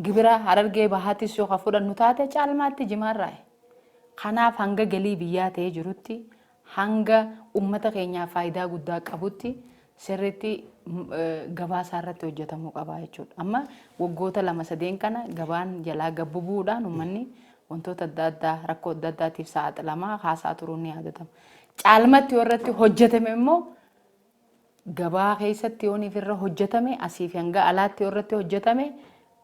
S2: gibira Harargee Bahaatis yoo ka fudhannu taate caalmaatti jimaarraayi. Kanaaf hanga galii biyyaa ta'ee jirutti, hanga uummata keenyaaf faayidaa guddaa qabutti sirriitti gabaa isaa irratti hojjetamuu qaba jechuudha. Amma waggoota lama sadeen kana gabaan jalaa gabbubuudhaan uummanni wantoota adda addaa rakkoo adda addaatiif saaxilamaa haasaa turuun ni yaadatama. Caalmatti yoo irratti hojjetame immoo, gabaa keessatti yooniif irra hojjetame, asii fi hanga alaatti yoo irratti hojjetame,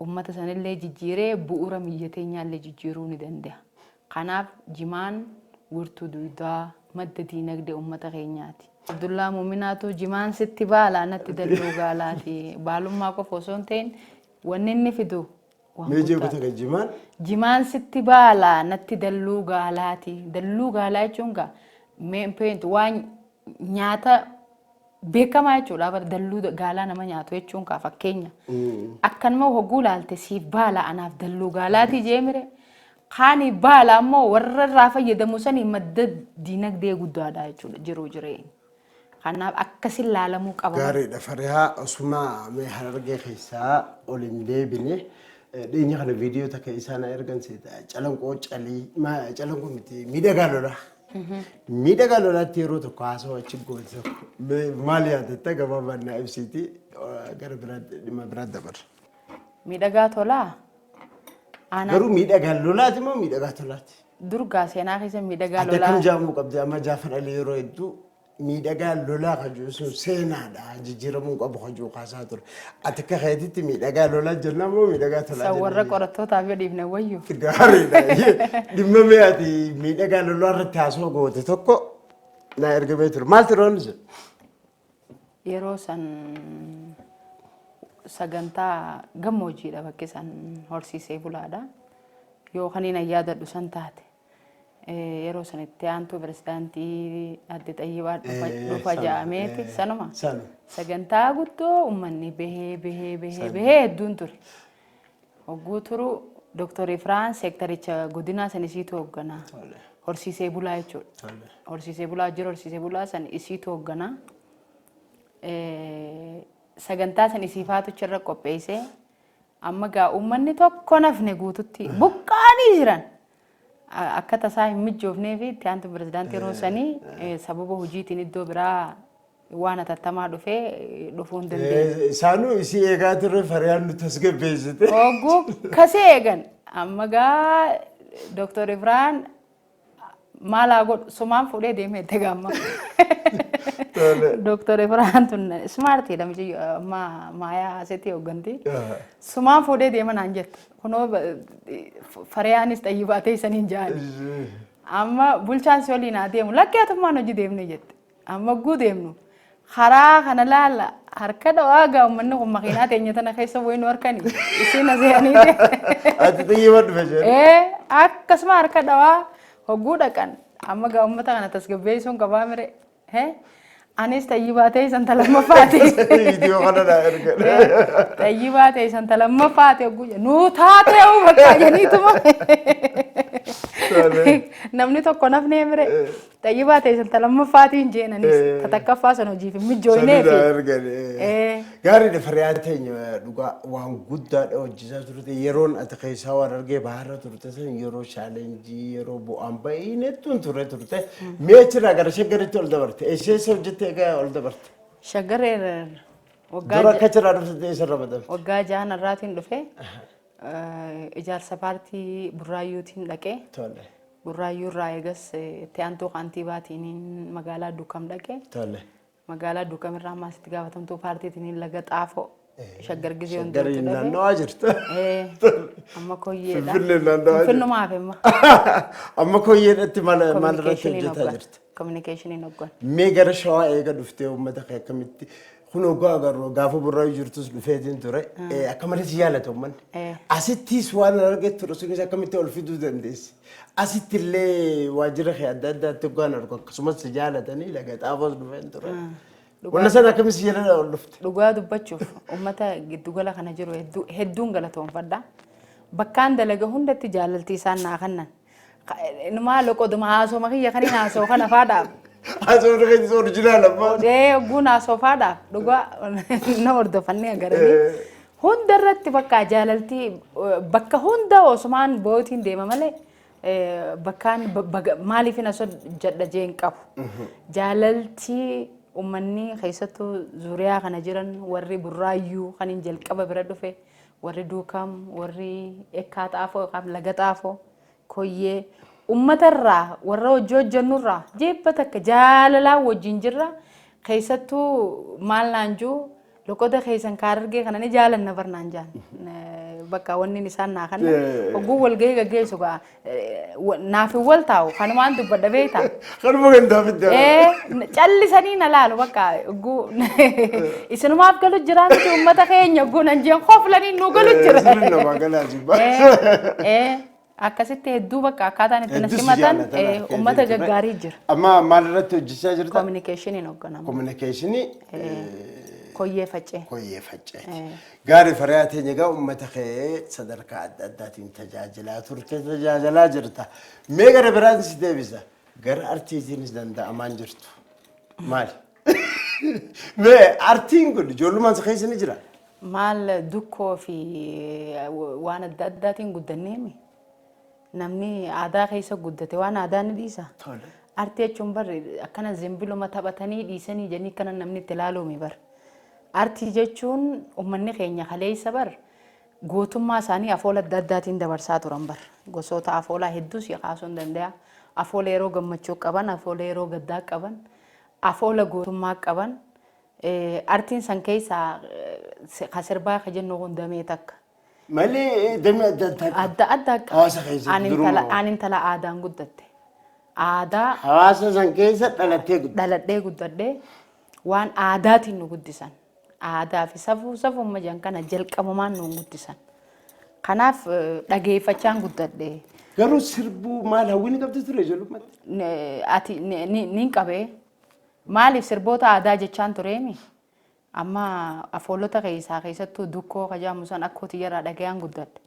S2: uummata sanillee jijjiiree bu'uura biyya teenyaallee jijjiiruu ni danda'a. Kanaaf jimaan wirtuu dugdaa madda diinagdee uummata keenyaati. Abdullaa Muuminaatu jimaan sitti baala natti dalluu gaalaati. Baalummaa qofa osoo hin ta'in wanni inni fidu waan
S1: Mee
S2: guddaadha.
S1: jeeqota jimaan
S2: Jimaan sitti baala natti dalluu gaalaati. Dalluu gaalaa jechuun gaa meempeent waan nyaata beekamaa jechuudha. Bara dalluu gaalaa nama nyaatu jechuun kaa fakkeenya. Akkanuma hogguu laalte siif baala anaaf dalluu gaalaati jeemire. Kaani baala ammoo warra irraa fayyadamu sanii madda diinagdee guddaadha jechuudha jiruu jireenya. Kanaaf akkasin laalamuu qaba.
S1: Gaariidha. Farihaa, osuma mee Harargee keessaa ol hin deebine, dhiyeenya kana viidiyoo takka isaan ergan seeta Calanqoo calii Calanqoo miti, Miidhagaa Lolaa. Miidhagaa Lolaatti yeroo tokko haasawaa achi goote tokko mee maal yaadatta? Gabaabaan naa ibsiiti, gara biraatti dhimma biraatti dabarra.
S2: Miidhagaa Tolaa. Aanaa
S1: Garuu Miidhagaa Lolaati moo Miidhagaa Tolaati?
S2: Durgaa seenaa keessa Miidhagaa
S1: Ati akkam
S2: Lolaa.
S1: jaamuu qabdi? Amma Jaafar Ali yeroo hedduu Miidhagaa Lolaa kan jiru sun seenaadha, jijjiiramuu qabu kan jiru kaasaa ture. Ati akka keetitti Miidhagaa Lolaa jennaa moo Miidhagaa Tolaa
S2: San warra
S1: jennaa?
S2: qorattootaaf yoo dhiifne wayyu.
S1: Gaariidha. Dhimma mee ati Miidhagaa Lolaa irratti haasoo goote tokko naa ergamee ture. Maal ture wanni sun?
S2: Yeroo san sagantaa gammoojjiidha, bakki san horsiisee bulaadha. Yoo kaniin an yaadadhu san taate. Yeroo san itti aantuu pirezidaantii adde Xayyibaa dhufa ja'ameeti sanuma.
S1: Sana.
S2: Sagantaa guddoo uummanni bahee bahee bahee bahee hedduun ture. Hogguu turu Dooktor Ifraan seektaricha godinaa san isiitu hoogganaa. Horsiisee bulaa jechuudha. Horsiisee bulaa jira, horsiisee bulaa san isiitu hoogganaa. Sagantaa san isiifaatu achirra qopheessee, amma gaa uummanni tokko nafne guututti buqqaanii jiran. Akka tasaa hin mijoofnee fi itti aantu pirezidaantii yeroo sanii sababa hojiitiin iddoo biraa waan hatattamaa dhufee dhufuu hin dandeenye.
S1: Isaanuu isii eegaa turre, Fariyaan nu tasgabbeessite.
S2: Hogguu kasee eegan amma gaa Dooktor Ifraan maal haa godhu, sumaan fuudhee deemee itti gaamma. Dooktor Ifraan tun smartiidha miti, amma maayaa asitti hoogganti. Sumaan fuudhee deema naan jette. Kunoo Fariyaanis Xayyibaa teessaniin ja'ani. Amma bulchaan si waliin haa deemu, lakkee atummaan hojii deemne jette. Amma guu deemnu karaa kana laala harka dhawaa gaa uummanni kun makiinaa teenya tana keessa wayii nu harkani isiin aseenii.
S1: Ati xiyyiba dhufe jedhe.
S2: Ee, akkasuma harka dhawaa hogguu dhaqan, amma gaa uummata kana tasgabbeessuun qabaa mire. Anis Xayyibaa ta'e san talammaffaati.
S1: Viidiyoo kana naa ergan.
S2: Xayyibaa ta'e san talammaffaati hogguu nuu taatee bakka janiituma. Namni tokko nafnee mire. Xayyibaa ta'e san lammaffaatiin jeenanis tatakkaffaa san hojiif hin mijjooynee fi.
S1: Gaariidha firiyaa teenya dhugaa waan guddaadha hojjechaa turte yeroon ati keessaa waan argee baharra turte san yeroo challenge yeroo bu'aan ba'iin hedduun ture turte mee achirraa gara Shaggaritti ol dabarte eessa eessa hojjette egaa ol dabarte?
S2: Shaggaree waggaa
S1: Dura akka achirraa dhufte eessarra badamte?
S2: Waggaa jahan irraatiin dhufe ijaarsa paartii Burraayyuutiin dhaqee Burraayyuu irraa eegas itti aantuu kantiibaatiin magaalaa Dukam dhaqee magaalaa Dukam irraa ammaas itti gaafatamtuu paartiitiin Laga Xaafoo Shaggar gizee
S1: Shaggariin
S2: hunduutti dhufe.
S1: Naannawaa jirta.
S2: Amma koyyeedha.
S1: Finfinneen naannawaa jirti.
S2: Finfinnumaaf imma.
S1: Amma koyyeedhatti maal maal irratti
S2: Communicationin
S1: hojjetaa
S2: hoggan.
S1: jirta?
S2: Communicationin hoggan.
S1: Mee gara Shawaa eega dhuftee uummata kee akkamitti kun hoggaa agarru gaafa Burraayyuu jirtus dhufeetiin ture akka malee si jaalata uummanni. Asittis waan argee ture sunis akkamitti ol fiduu dandeessi? Asitti illee waajjira kee adda addaatti hoggaan argu akkasumas si jaalatanii Laga Xaafoos dhufeen ture. Wanna sana akkamitti si jala ol dhufte?
S2: Dhugaa dubbachuuf uummata giddugala kana jiru hedduun galatoonfadha. Bakkaan dalaga hundatti jaalaltii isaan naa kennan. Inumaa loqoduma haasoma kiyya kan hin haasoo kana faadhaaf.
S1: Haasawni keessa original ammaa.
S2: Odee ogguun haasoo faadhaaf dhugaa na hordofannee agaranii. Hunda irratti bakka jaalaltii bakka hunda osumaan bootiin deema malee bakkaan maaliif hin asoo jadha jee hin qabu. Jaalaltii uummanni keessattuu zuuriyaa kana jiran warri Burraayyuu kan hin jalqaba bira dhufe warri Duukam warri Ekkaa Xaafoo yookaan Laga Xaafoo Koyyee uummatarraa warra hojii hojjennurraa jeebba takka jaalalaan wajjin jirra. Keessattuu maal naan jiru loqoda keessan kaarargee kana ni jaalanna barnaan jaan. Bakka wanni isaan naa kanna hogguu walgahii gaggeessu gaa naaf hin wal taa'u kanumaan dubbadha beektaa.
S1: Kanuma gandaa fiddaa.
S2: Callisanii na laalu bakka hogguu isinumaaf galu jira miti uummata keenya hogguu nan jeen koflanii nu galu jira.
S1: Sirri namaa galaa jibba.
S2: Akkasitti hedduu bakka akkaataan itti na
S1: Hedduu si
S2: simatan
S1: jaalatan harkee
S2: uummata
S1: ture.
S2: gaggaarii jira.
S1: Amma maal irratti hojjechaa jirta?
S2: Communicationin hoogganama.
S1: Communicationii.
S2: Koyyee Faccee.
S1: Koyyee Facceeti. Gaarii fariyaa teenya egaa uummata kee sadarkaa adda addaatiin tajaajilaa turte tajaajilaa jirta. Mee gara biraan si deebisa. Gara artiitiinis danda'amaan jirtu. Maali? Mee artiin kun ijoollummaan si keessa ni jira?
S2: Maal dukkoo fi waan adda addaatiin guddanneemi. Namni aadaa keessa guddate waan aadaa ni dhiisa. Artii jechuun bar akkana zimbiluma taphatanii dhiisanii jedhanii akkana namni itti ilaaluumi bar. Artii jechuun uummanni keenya kaleessa bar gootummaa isaanii afoola adda addaatiin dabarsaa turan bar. Gosoota afoolaa hedduus kaasuu hin danda'a. Afoola yeroo gammachuu qaban, afoola yeroo gaddaa qaban, afoola gootummaa qaban. Artiin san keessaa ka sirbaa ka jennu kun damee takka.
S1: Malee damee adda addaa qaba.
S2: Adda addaa qaba.
S1: Hawaasa keessatti
S2: Ani
S1: duruma
S2: intala ani intala aadaan guddatte. Aadaa
S1: Hawaasa san keessa dhalattee guddatte.
S2: Dhaladhee guddadhee waan aadaatiin nu guddisan. Aadaa fi safuu safumma jedhan kana jalqabumaan nu guddisan. Kanaaf dhageeffachaan guddadhe.
S1: Garuu sirbuu maal hawwii ni qabdi ture ijoollummaatti?
S2: Ati niin qabee maaliif sirboota aadaa jechaan tureemi? Amma afoolota keessaa keessattuu dukkoo kajaamu san akkoo tiyyarraa dhagayaan guddadhe.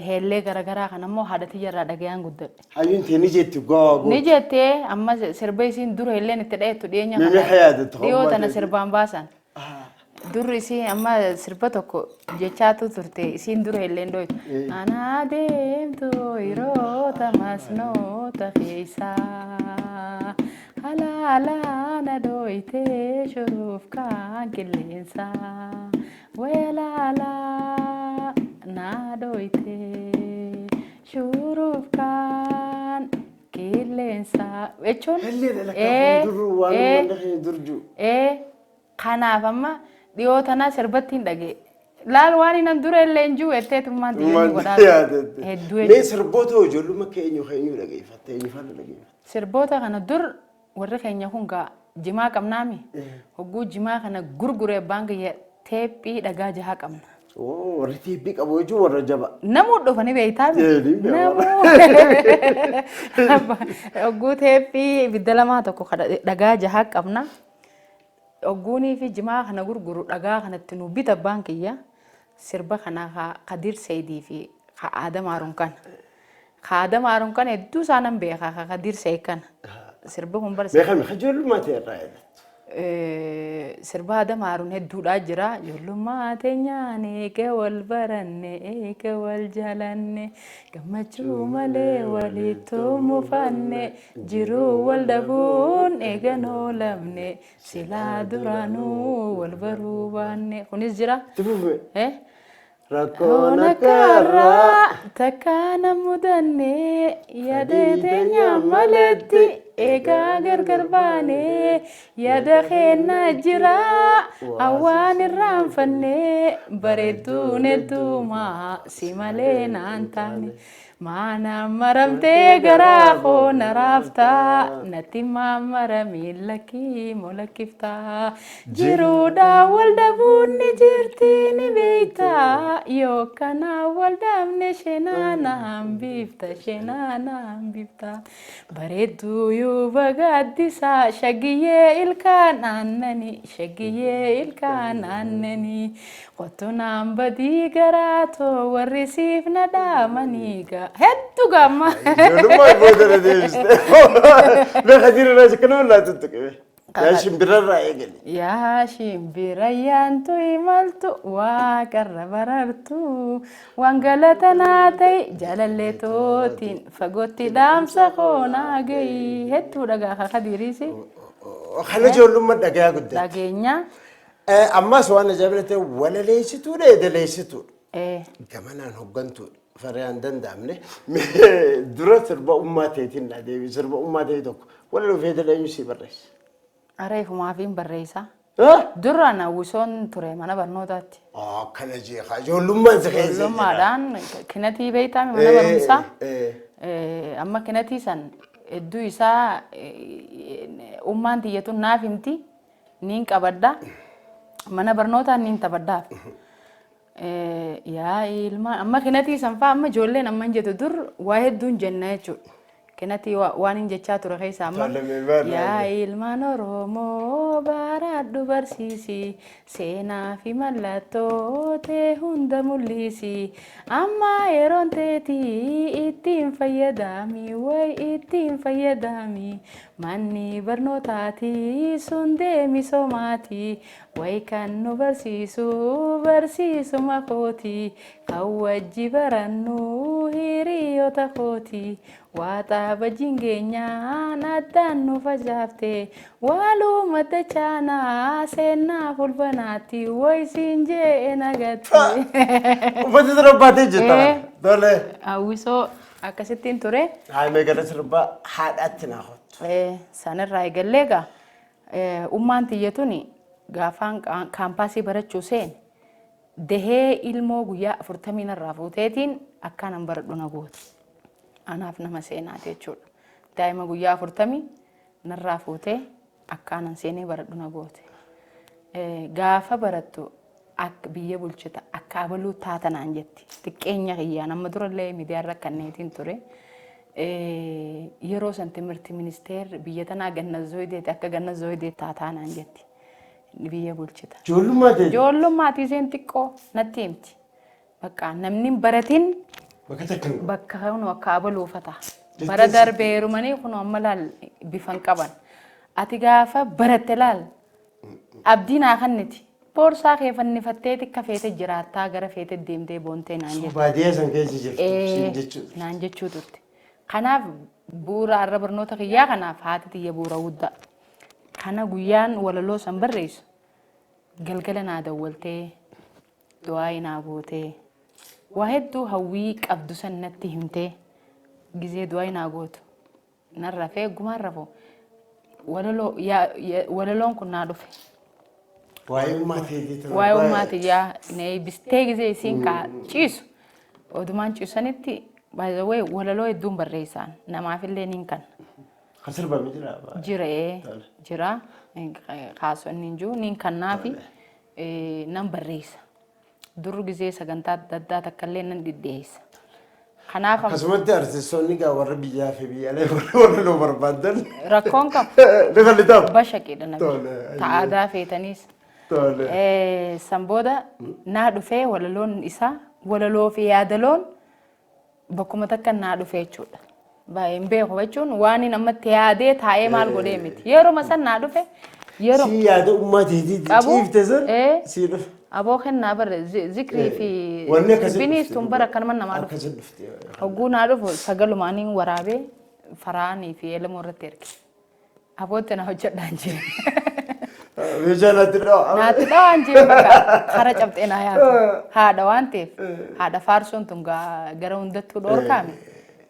S2: Heellee garaagaraa kan ammoo haadha tiyyarraa dhagayaan guddadhe.
S1: Hayyuun tee ni jetti gowwaa
S2: Ni jettee amma sirba isiin dura heelleen itti dhahettu dhiyeenya
S1: Mee mee yaadatta
S2: dhiyoo
S1: homaa
S2: tana
S1: ta'e?
S2: Sirbaan baasan. Durri isiin amma sirba tokko jechaatu turte isiin dura heelleen dhoytu. Anaa deemtu yeroota masnoota keessaa halaalaana dhoytee shuruuf kaan qilleensaa wayalaalaa naa dhoytee shuruuf kaan qilleensaa jechuun.
S1: Hellee dhala dur waan uummanni keenya dur jiru.
S2: Kanaaf amma dhiyoo tana sirbatti hin dhagee. Laal waan inni dura illee hin jiru jetteetummaan xiyyeeffannoo godhaa
S1: Yaadatte.
S2: hedduu
S1: Mee
S2: jechuudha.
S1: sirboota ijoollummaa kee eenyu eenyu dhageeffatte eenyu faana dhageeffatte?
S2: Sirboota kana dur warri keenya kun gaa jimaa qabnaami. Hogguu jimaa kana gurgure abbaan kiyya teephii dhagaa jaha qabna.
S1: Oo, warri teephii qabu jechuun warra jaba.
S2: Namuu dhufanii beektaa?
S1: Ee, ni beeku.
S2: Namuu. Hogguu teephii ibidda lamaa tokko dhagaa jaha qabna. Ogguunii fi jimaa kana gurguru dhagaa kanatti nu bita abbaan kiyya sirba kana ka Kadir Seydii fi ka Aadam Haarun kana. Kaadama Haaruun kana hedduu isaa nan beeka ka Kadiir Said kana. Sirbi kun bar
S1: Beekame ka ijoollummaa ta'e irraa yaadattu.
S2: Sirba Adam Haaruun hedduudhaa jira. Ijoollummaa teenyaan eega wal baranne, eega wal jaalanne, gammachuu malee walittuu mufanne, jiruu wal dhabuun eega noolamne, silaa duraanuu wal baruu baanne. Kunis jira.
S1: Itti fufi.
S2: Eh?
S1: Rakkoon
S2: Rakkoon
S1: akka
S2: akka
S1: har'aa
S2: har'aa takka na mudanne, yaada teenya maletti eegaa gargar baane, yaada keenya jira awwaan irraanfanne, bareedduun hedduuma si malee naan taane, maana maramtee garaa koo na raaftaa, natti mamarami lakkii molakkiftaa, jiruudhaa wal dhabuun ni jirti ni beektaa, yoo kana wal dhabne shenaa hambifta, shenaa hambifta, bareedduu yuuba gaaddisaa, shagiyyee ilkaan aannanii, shagiyyee ilkaan aannanii, qottunaan badii garaatoo warri siif na dhaamanii gaa hedduu gaamma.
S1: Ijoollummaa booda na deebiste. Mee Kadiir irraa si kana wallaa tuttuqime. Yaa shimbirarraa eegali.
S2: Yaa shimbira yaantu imaltu waaqarra barartu, waan galata naa ta'e jaalallee tootiin fagootti dhaamsa koo naa gahi, hedduu dhagaa ka Kadiiriisi.
S1: Kana ijoollummaa dhagayaa guddatte.
S2: Dhageenya.
S1: Ammas waan ajaa'ibna ta'e walaleessituudha, edeleessituudha. Gamanaan hoggantuudha. Fariyaan danda'amne. Dura sirba ummaa ta'eetiin naa deebi. Sirba ummaa ta'e tokko walaloo fi edelee eenyu sii barreesse?
S2: Areefumaa fi barreessaa. Duraan hawwisoon ture mana barnootaatti.
S1: Akkana jeeqa. Ijoollummaan si keessa jira.
S2: Ijoollummaadhaan kinatii beektaa mana barumsaa. Amma kinatii san hedduu isaa ummaan tiyyatuun naaf himti, niin qabadha. Mana barnootaan niin taphadhaaf. Yaa ilmaan amma kinatii san fa'aa amma ijoolleen amma hin jettu, dur waa hedduun jenna jechuudha. Kinatii waan hin jechaa ture keessaa amma
S1: Tole, barra.
S2: Yaa ilmaan Oromoo baradhu barsiisi, seenaa fi mallattoo tee hunda mul'isi, amma yeroon teetii ittiin fayyadami, way ittiin fayyadami, manni barnootaati sun deemi somaati, way kan nu barsiisu barsiisuma kooti, kan wajji barannu hiriyoota kooti, waaxaa bajjiin geenyaan addaan nu facaafte, waaluma dachaanaa seennaa fulbanaatti, way siin jee nagatti.
S1: Uffata sirba baatee jirta. Tole.
S2: Hawwisoo akkasittiin ture.
S1: Haa, mee gara sirba haadhaatti naa kottu.
S2: Sanirraa eegallee egaa ummaan tiyya tuni gaafaan kaampaasii barachuu seene dahee ilmoo guyyaa 40 narraa fuuteetiin akkaanan baradhu na goote. Anaaf nama seenaati jechuudha. Daa'ima guyyaa 40 narraa fuutee akkaanan seenee baradhu na goote. Gaafa barattu akka biyya bulchita, akka abaluu taata naan jetti. Xiqqeenya kiyyaan amma durallee miidiyaarra kanneetiin ture. Yeroo san timirti ministeerri biyya tanaa Ganna Zooyideeti, akka Ganna Zooyidee taataa naan jetti. Biyya bulchita.
S1: Ijoollummaa ta'e.
S2: Ijoollummaati isheen xiqqoo natti himti. Bakka namni hin baratin
S1: Bakka takka hin
S2: bakka kun akka abaluufata. Bara darbee heerumanii kun amma laal bifan qaban. Ati gaafa baratte laal abdii naa kenniti. Boorsaa kee fannifattee xiqqa feete jiraattaa, gara feete deemtee boontee naan jetti.
S1: Baadiyyaa san keessa jirtu siin jechuudha.
S2: Naan jechuu turte. Kanaaf bu'uura har'a barnoota kiyyaa kanaaf haati tiyya bu'uura guddaa. Kana guyyaan walaloo san barreessu galgala naa dawwaltee, du'aa naa gootee, waa hedduu hawwii qabdu san natti himtee, gizee du'aa naa gootu nan rafee, gumaan rafoo walaloo walaloon kun naa dhufe.
S1: Waa'ee ummaa teetii tana.
S2: Waa'ee ummaa tiyyaa na eebbistee gizee isiin kaa ciisu odumaan ciisanitti, by the way, walaloo hedduun barreessaan namaafillee niin kanna.
S1: Kan sirbame jira.
S2: Jira, jira, kaasonni hin jiru, niin kannaafi nan barreessa. Dur gizee sagantaa adda addaa takka illee nan dhidhiyeessa. Kanaaf
S1: Akkasumatti artistoonni gaa warra biyyaa fi biyya alaa warra walaloo barbaadan.
S2: Rakkoon qabu.
S1: Ni kallitaaf.
S2: Bashaqeedha namni.
S1: Tole.
S2: Ta aadaa feetaniis.
S1: Tole.
S2: San booda naa dhufee walaloon isaa, walaloo fi yaadaloon. Bakkuma takka naa dhufe jechuudha. Baay'ee hin beeku jechuun waan inni ammatti yaadee taa'ee maal godhee miti. Yeruma san naa dhufe yeroo
S1: Sii yaada ummaa teetii
S2: qabu
S1: ciifte san sii dhufe.
S2: Aboo kennaa bara zikrii fi
S1: Wanni akkasii
S2: sirbiniis
S1: dhufte
S2: tun bara akkanuma namaa dhufe.
S1: Akkasii dhufte.
S2: Hogguu naa dhufu sagalumaaniin waraabee faraanii fi elemoo irratti erge. Abootti na hojjedhaan jee.
S1: Meeshaa naatti dhawa.
S2: Naatti dhawaan jee bakka kara cabxee naa yaatu. Haadha waan ta'eef haadha faarsoon tun gara hundattuu dhoorkaame.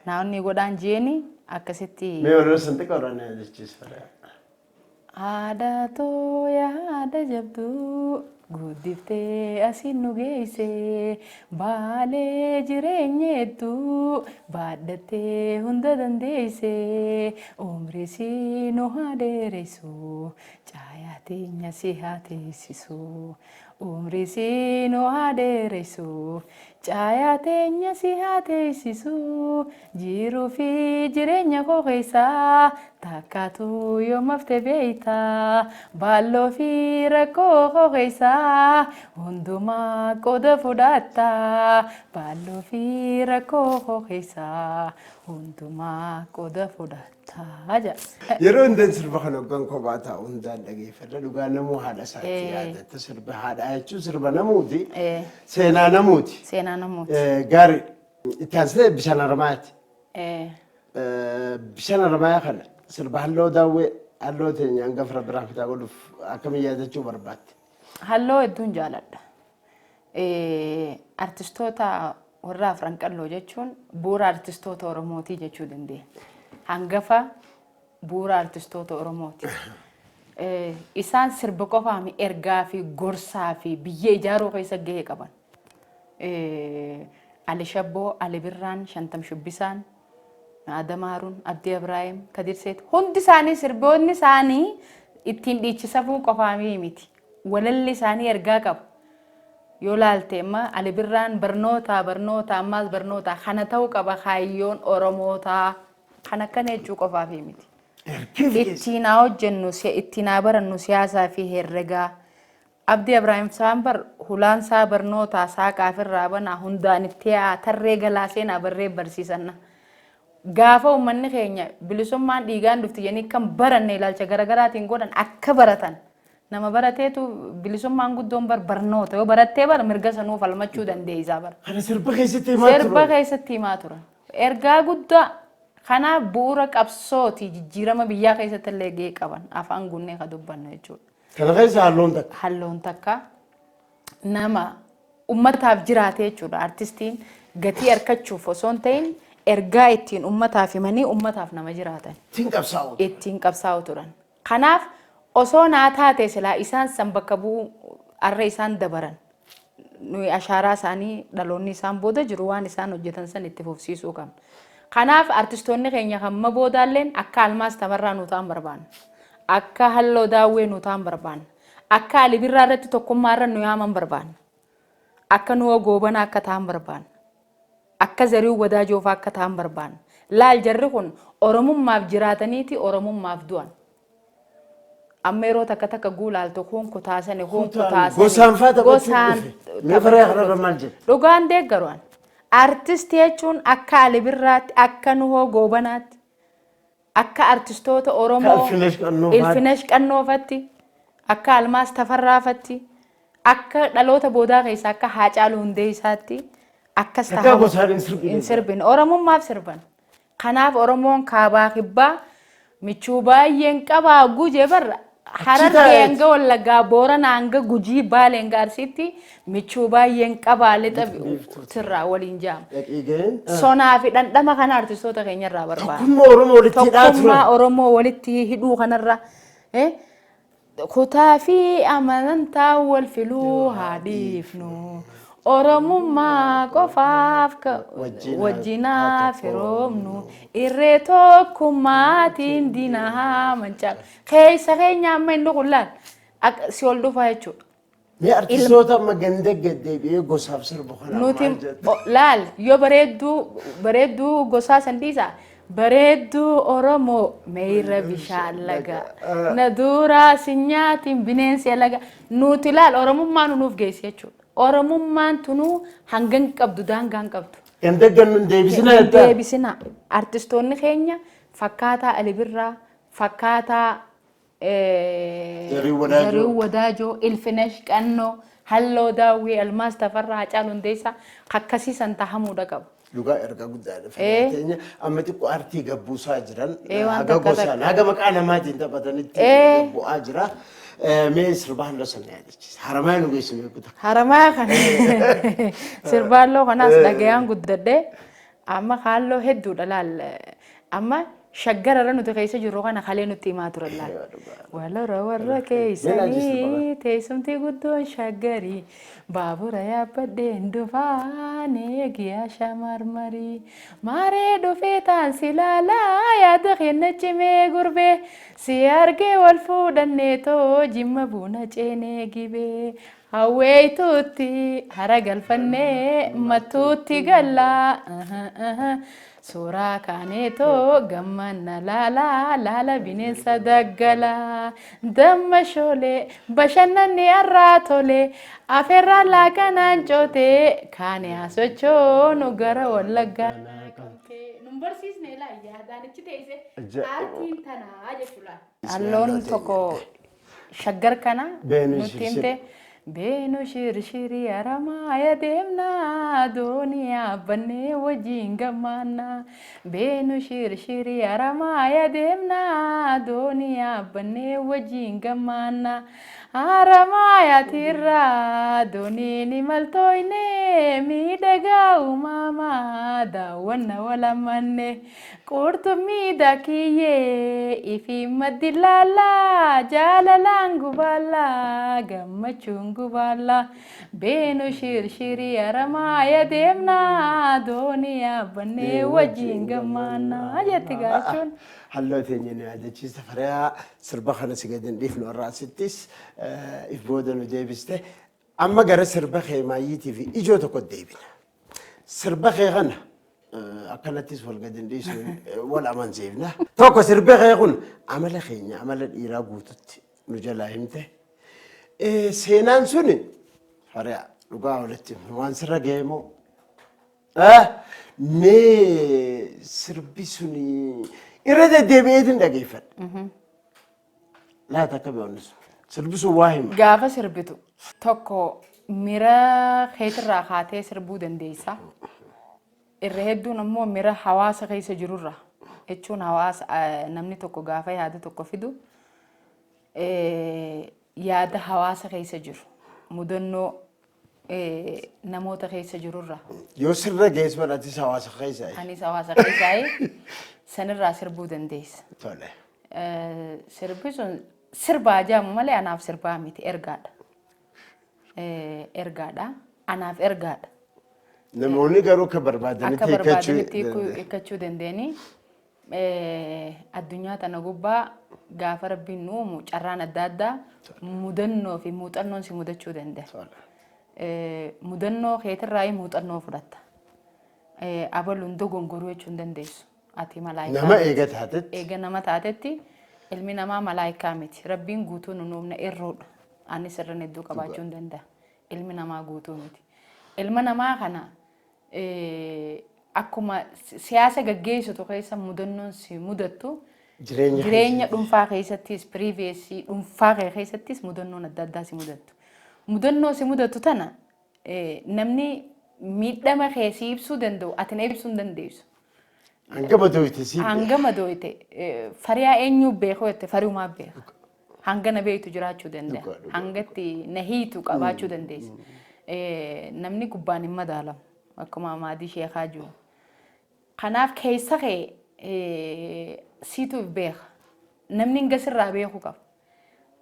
S2: Naanni godhaan jeeni akkasitti.
S1: Mee warra san xiqqoo irraa na yaadachiisa.
S2: Haadha too yaada jabduu guddiftee asiin nu geesse, baalee jireenya hedduu baadhattee hunda dandeesse, umrii si nu haa dheeressu, caayaa teenya si haa teessisu, umrii si nu haa dheeressu, caayaa teenya si haa teessisu, jiruu fi jireenya koo keessaa takkaatu yoom hafte beeyta, baalloo fi rakkoo koo keessaa hundumaa qooda fudhatta, baalloo fi rakkoo koo keessaa hundumaa qooda fudhatta jedha.
S1: Yeroo hundaan sirba kana hoggaan kophaa taa'u hundaan dhageeffadha. Dhugaa namuu haadha isaatti yaadata. Sirba haadhaa jechuun sirba namuuti. Seenaa namuuti.
S2: Seenaa namuuti.
S1: Gaarii. Itti aansitee bishaan haramayaati. Bishaan haramayaa kana sirba halloo daawwee halloo teenya hangafa rabbi rahmataa godhuuf akkamiin yaadachuu barbaadde?
S2: Halloo hedduun jaaladha. Artistoota warra Afran Qalloo jechuun bu'uura artistoota Oromootii jechuu dandeenya. Hangafa bu'uura artistoota Oromooti. Isaan sirba qofaami ergaa fi gorsaa fi biyya ijaaruu keessa gahee qaban. Ali Shabboo, Ali Birraan, Shantam Shubbisaan, Adam Haruun, Abdii Abraahim, Kadir Seet hundi isaanii sirboonni isaanii ittiin dhiichisafuu qofaamii miti. Walalli isaanii ergaa qabu. Yoo laalte amma Ali Birraan barnoota barnoota ammaas barnoota kana ta'uu qaba kaayyoon Oromootaa kan akkana jechuu qofaafii miti. Ittiin haa hojjennu, ittiin haa barannu siyaasaa fi herregaa. Abdii Abraahim Saambar hulaan isaa barnootaa saaqaaf irraa banaa hundaan itti haa tarree galaa seenaa barree barsiisanna. Gaafa uummanni keenya bilisummaan dhiigaan dhufti jedhanii kan baranne ilaalcha garaagaraatiin godhan akka baratan. Nama barateetu bilisummaan guddoon bar barnoota yoo barattee bara mirga sanuu falmachuu dandeessaa bara.
S1: Kana sirba keessatti himaa
S2: Sirba
S1: turan.
S2: keessatti himaa turan. Ergaa guddaa kanaaf bu'uura qabsooti jijjiirama biyyaa keessatti illee gahee qaban afaan guunnee kan dubbannu jechuudha.
S1: Kana keessa halluun takka.
S2: Halluun takka nama ummataaf jiraate jechuudha. Artistiin gatii argachuuf osoo hin ta'in ergaa ittiin ummataaf himanii ummataaf nama jiraatan.
S1: Ittiin qabsaa'u.
S2: Ittiin qabsaa'u turan. Kanaaf osoo naa taate silaa isaan san bakka bu'u arra isaan dabaran. Nuyi ashaaraa isaanii dhaloonni isaan booda jiru waan isaan hojjetan san itti fufsiisuu qabna. Kanaaf artistoonni keenya hamma boodaalleen akka Almaas Tafarraa nu ta'an barbaanna. Akka Halloo Daawwee nu ta'an barbaanna. Akka Ali Birraa irratti tokkummaa irra nu yaaman barbaanna. Akka Nuhoo Goobanaa akka ta'an barbaanna. Akka Zarihuun Wadaajoo fa'aa akka ta'an barbaanna. Laal jarri kun Oromummaaf jiraataniiti Oromummaaf du'an. Amma yeroo takka takka guulaaltu kun kutaasani kun kutaasani.
S1: Gosaan fa'aa taphachuun
S2: Gosaan
S1: dhufe. Mee faree kanarra maal jedhe?
S2: Dhugaan deeggaru an. Artistii jechuun akka Ali Birraatti, akka Nuhoo Goobanaatti, akka artistoota Oromoo
S1: Akka Ilfinesh Qannoofaatti.
S2: Ilfinesh Qannoofatti, akka Almaas Tafarraafatti, akka dhaloota boodaa keessaa akka Haacaaluu Hundeessaatti akkas
S1: Akka
S2: tahamu
S1: gosaan hin sirbine.
S2: hin sirbine. Oromummaaf sirban. Kanaaf Oromoon kaabaa kibbaa michuu baay'een qabaa gujee barra. Harargee
S1: taa'eeti.
S2: hanga Wallaggaa, Booranaa hanga Gujii, Baalee hanga Arsiitti michuu baay'een qabaa lixa sirraa waliin jaama.
S1: Dhaqii ga'een.
S2: Sonaa fi dhandhama kana artistoota keenyarraa barbaada.
S1: Tokkummaa Oromoo walitti hidhaa turan.
S2: Tokkummaa Oromoo walitti hidhuu kanarra kutaa fi amantaa wal filuu haa dhiifnu. Oromummaa qofaaf
S1: Wajjin haa-
S2: wajjin
S1: haa
S2: haa firoomnu. Irree tokkummaatiin diina haa mancaanu. Keessa keenya amma inni kun laal si ol dhufaa jechuudha.
S1: Mee artistoota amma ganda gaddeebi'ee gosaaf sirbu kana
S2: Nuti
S1: maal jetta?
S2: Laal yoo bareedduu bareedduu gosaa san dhiisa. Bareedduu Oromoo meeyra bishaan laga. Na duraa si nyaatiin bineensi alaga. Nuti laal Oromummaa nu nuuf geessi jechuudha. Oromummaan tunuu hangan qabdu daangaan qabdu.
S1: Ganda gannu deebisinaa jettaa?
S2: Deebisina. Artistoonni keenya fakkaataa Ali Birraa, fakkaataa
S1: Zarihuun Wadaajoo.
S2: Zarihuun Wadaajoo, Ilfinesh Qannoo, Halloo Daawwee, Almaaz Tafarraa, Hacaaluu Hundeessaa akkasiisan tahamuudha qabu.
S1: Dhugaa erga guddaadha. Teenya amma xiqqoo artii gabbuusaa jiran
S2: Waan
S1: haga
S2: takka
S1: gosaan
S2: takka.
S1: haga maqaa namaatiin taphatanitti gabbu'aa jira. Mee sirbaa hunda sana yaadachiisa. Haramaa nu geessu beeku takka.
S2: Haramaa kana sirbaalloo kanaas dhagayaan guddadhee amma kaalloo hedduudha laal. Amma shaggararra nuti keessa jirru kana kalee nutti himaa turan laal. Walora warra keessanii teessumti guddoon shaggarii baabura yaabbadheen dhufaan eegiyaa shamarmarii maaree dhufee taan si laalaa yaada kenna cimee gurbee si argee wal fuudhannee too jimma buna ceenee gibee hawweeytuutti hara galfannee mattuutti gallaa suuraa kaaneetoo gammanna laalaa laala bineensa daggalaa damma shoolee bashannanni arraa tolee afeerraa laakanaan cootee kaane hasochoonu gara wallaggaa. Nun barsiisne laa yaadaan achi teessee aartiin tanaa jechuudha. Halloon tokko shaggar kana
S1: Beenu
S2: nutti
S1: shirshir.
S2: himte. Beenu shirshirii haramaaya deemnaa doonii yaabbannee wajjin gammaannaa. Beenu shirshirii haramaaya deemnaa doonii yaabbannee wajjin gammaannaa. Haramaayatirraa dooniin imaltooyne miidhagaa uumamaa daawwanna walamanne. Qurxummii dakiyyee ifi maddi laallaa jaalalaan gubaallaa gammachuun gubaallaa. Beenu shirshirii haramaaya deemnaa doonii yaabbannee wajjin gammaannaa jetti gaachuun.
S1: Halloo teenya nu yaadachiisa. Fariyaa sirba kana si gadi hin dhiifnu irraa asittis if booda nu deebiste. Amma gara sirba kee maayyiitii fi ijoo tokko deebina. Sirba kee kana akkanattis wal gadi hin dhiisnu wal amansiifna. Tokko sirbi kee kun amala keenya amala dhiiraa guututti nu jalaa himte. Seenaan suni fariyaa dhugaa walitti himnu waan sirra ga'e moo? Mee sirbi suni irra deddeebi'eetiin dhageeffadha. Laata akka beeknu sun. Sirbi sun waa hima.
S2: Gaafa sirbitu tokko mira keetirraa kaatee sirbuu dandeessa. Irra hedduun ammoo mira hawaasa keessa jirurraa jechuun hawaasa namni tokko gaafa yaada tokko fidu yaada hawaasa keessa jiru mudannoo namoota keessa jirurraa.
S1: Yoo sirra geessu atis hawaasa keessa.
S2: Anis hawaasa keessaa sanirraa sirbuu dandeessa.
S1: Tole.
S2: Sirbi sun sirbaa jedhamu malee anaaf sirbaa miti ergaadha. Ergaadha. Anaaf ergaadha.
S1: Namoonni garuu akka barbaadanitti
S2: Akka
S1: hiikkachuu
S2: barbaadanitti
S1: danda'u.
S2: hiikkachuu dandeenyi. Addunyaa tana gubbaa gaafa rabbiin nu uumu carraan adda addaa mudannoo fi muuxannoon si mudachuu danda'a.
S1: Tole.
S2: Mudannoo keetirraa muuxannoo fudhatta. Abaluun dogongoruu jechuu hin dandeessu. Ati malaayikaa
S1: Nama
S2: miti.
S1: eega taatetti.
S2: Eega nama taatetti ilmi namaa malaayikaa miti. Rabbiin guutuu nu uumne irruudha. Anis irra hedduu qabaachuu hin danda'a. Ilmi namaa guutuu miti. Ilma namaa kana akkuma siyaasa gaggeessitu keessa mudannoon si mudattu
S1: Jireenya
S2: jireenya dhuunfaa keessattis privacy dhuunfaa kee keessattis mudannoon adda addaa si mudattu. Mudannoo si mudattu tana namni miidhama kee si ibsuu danda'u ati na ibsuu hin dandeessu.
S1: Hanga madooyte si.
S2: Hanga madooyte fariyaa eenyuu beeku jette fariumaa beeka. Hanga na beektu jiraachuu danda'a.
S1: Dhugaa, dhugaa.
S2: Hanga itti na hiitu qabaachuu dandeessa. Namni gubbaan hin madaalamu. Akkuma maadii sheekaa jiru. Kanaaf keessa kee siitu beeka. Namni hanga sirraa beeku qaba.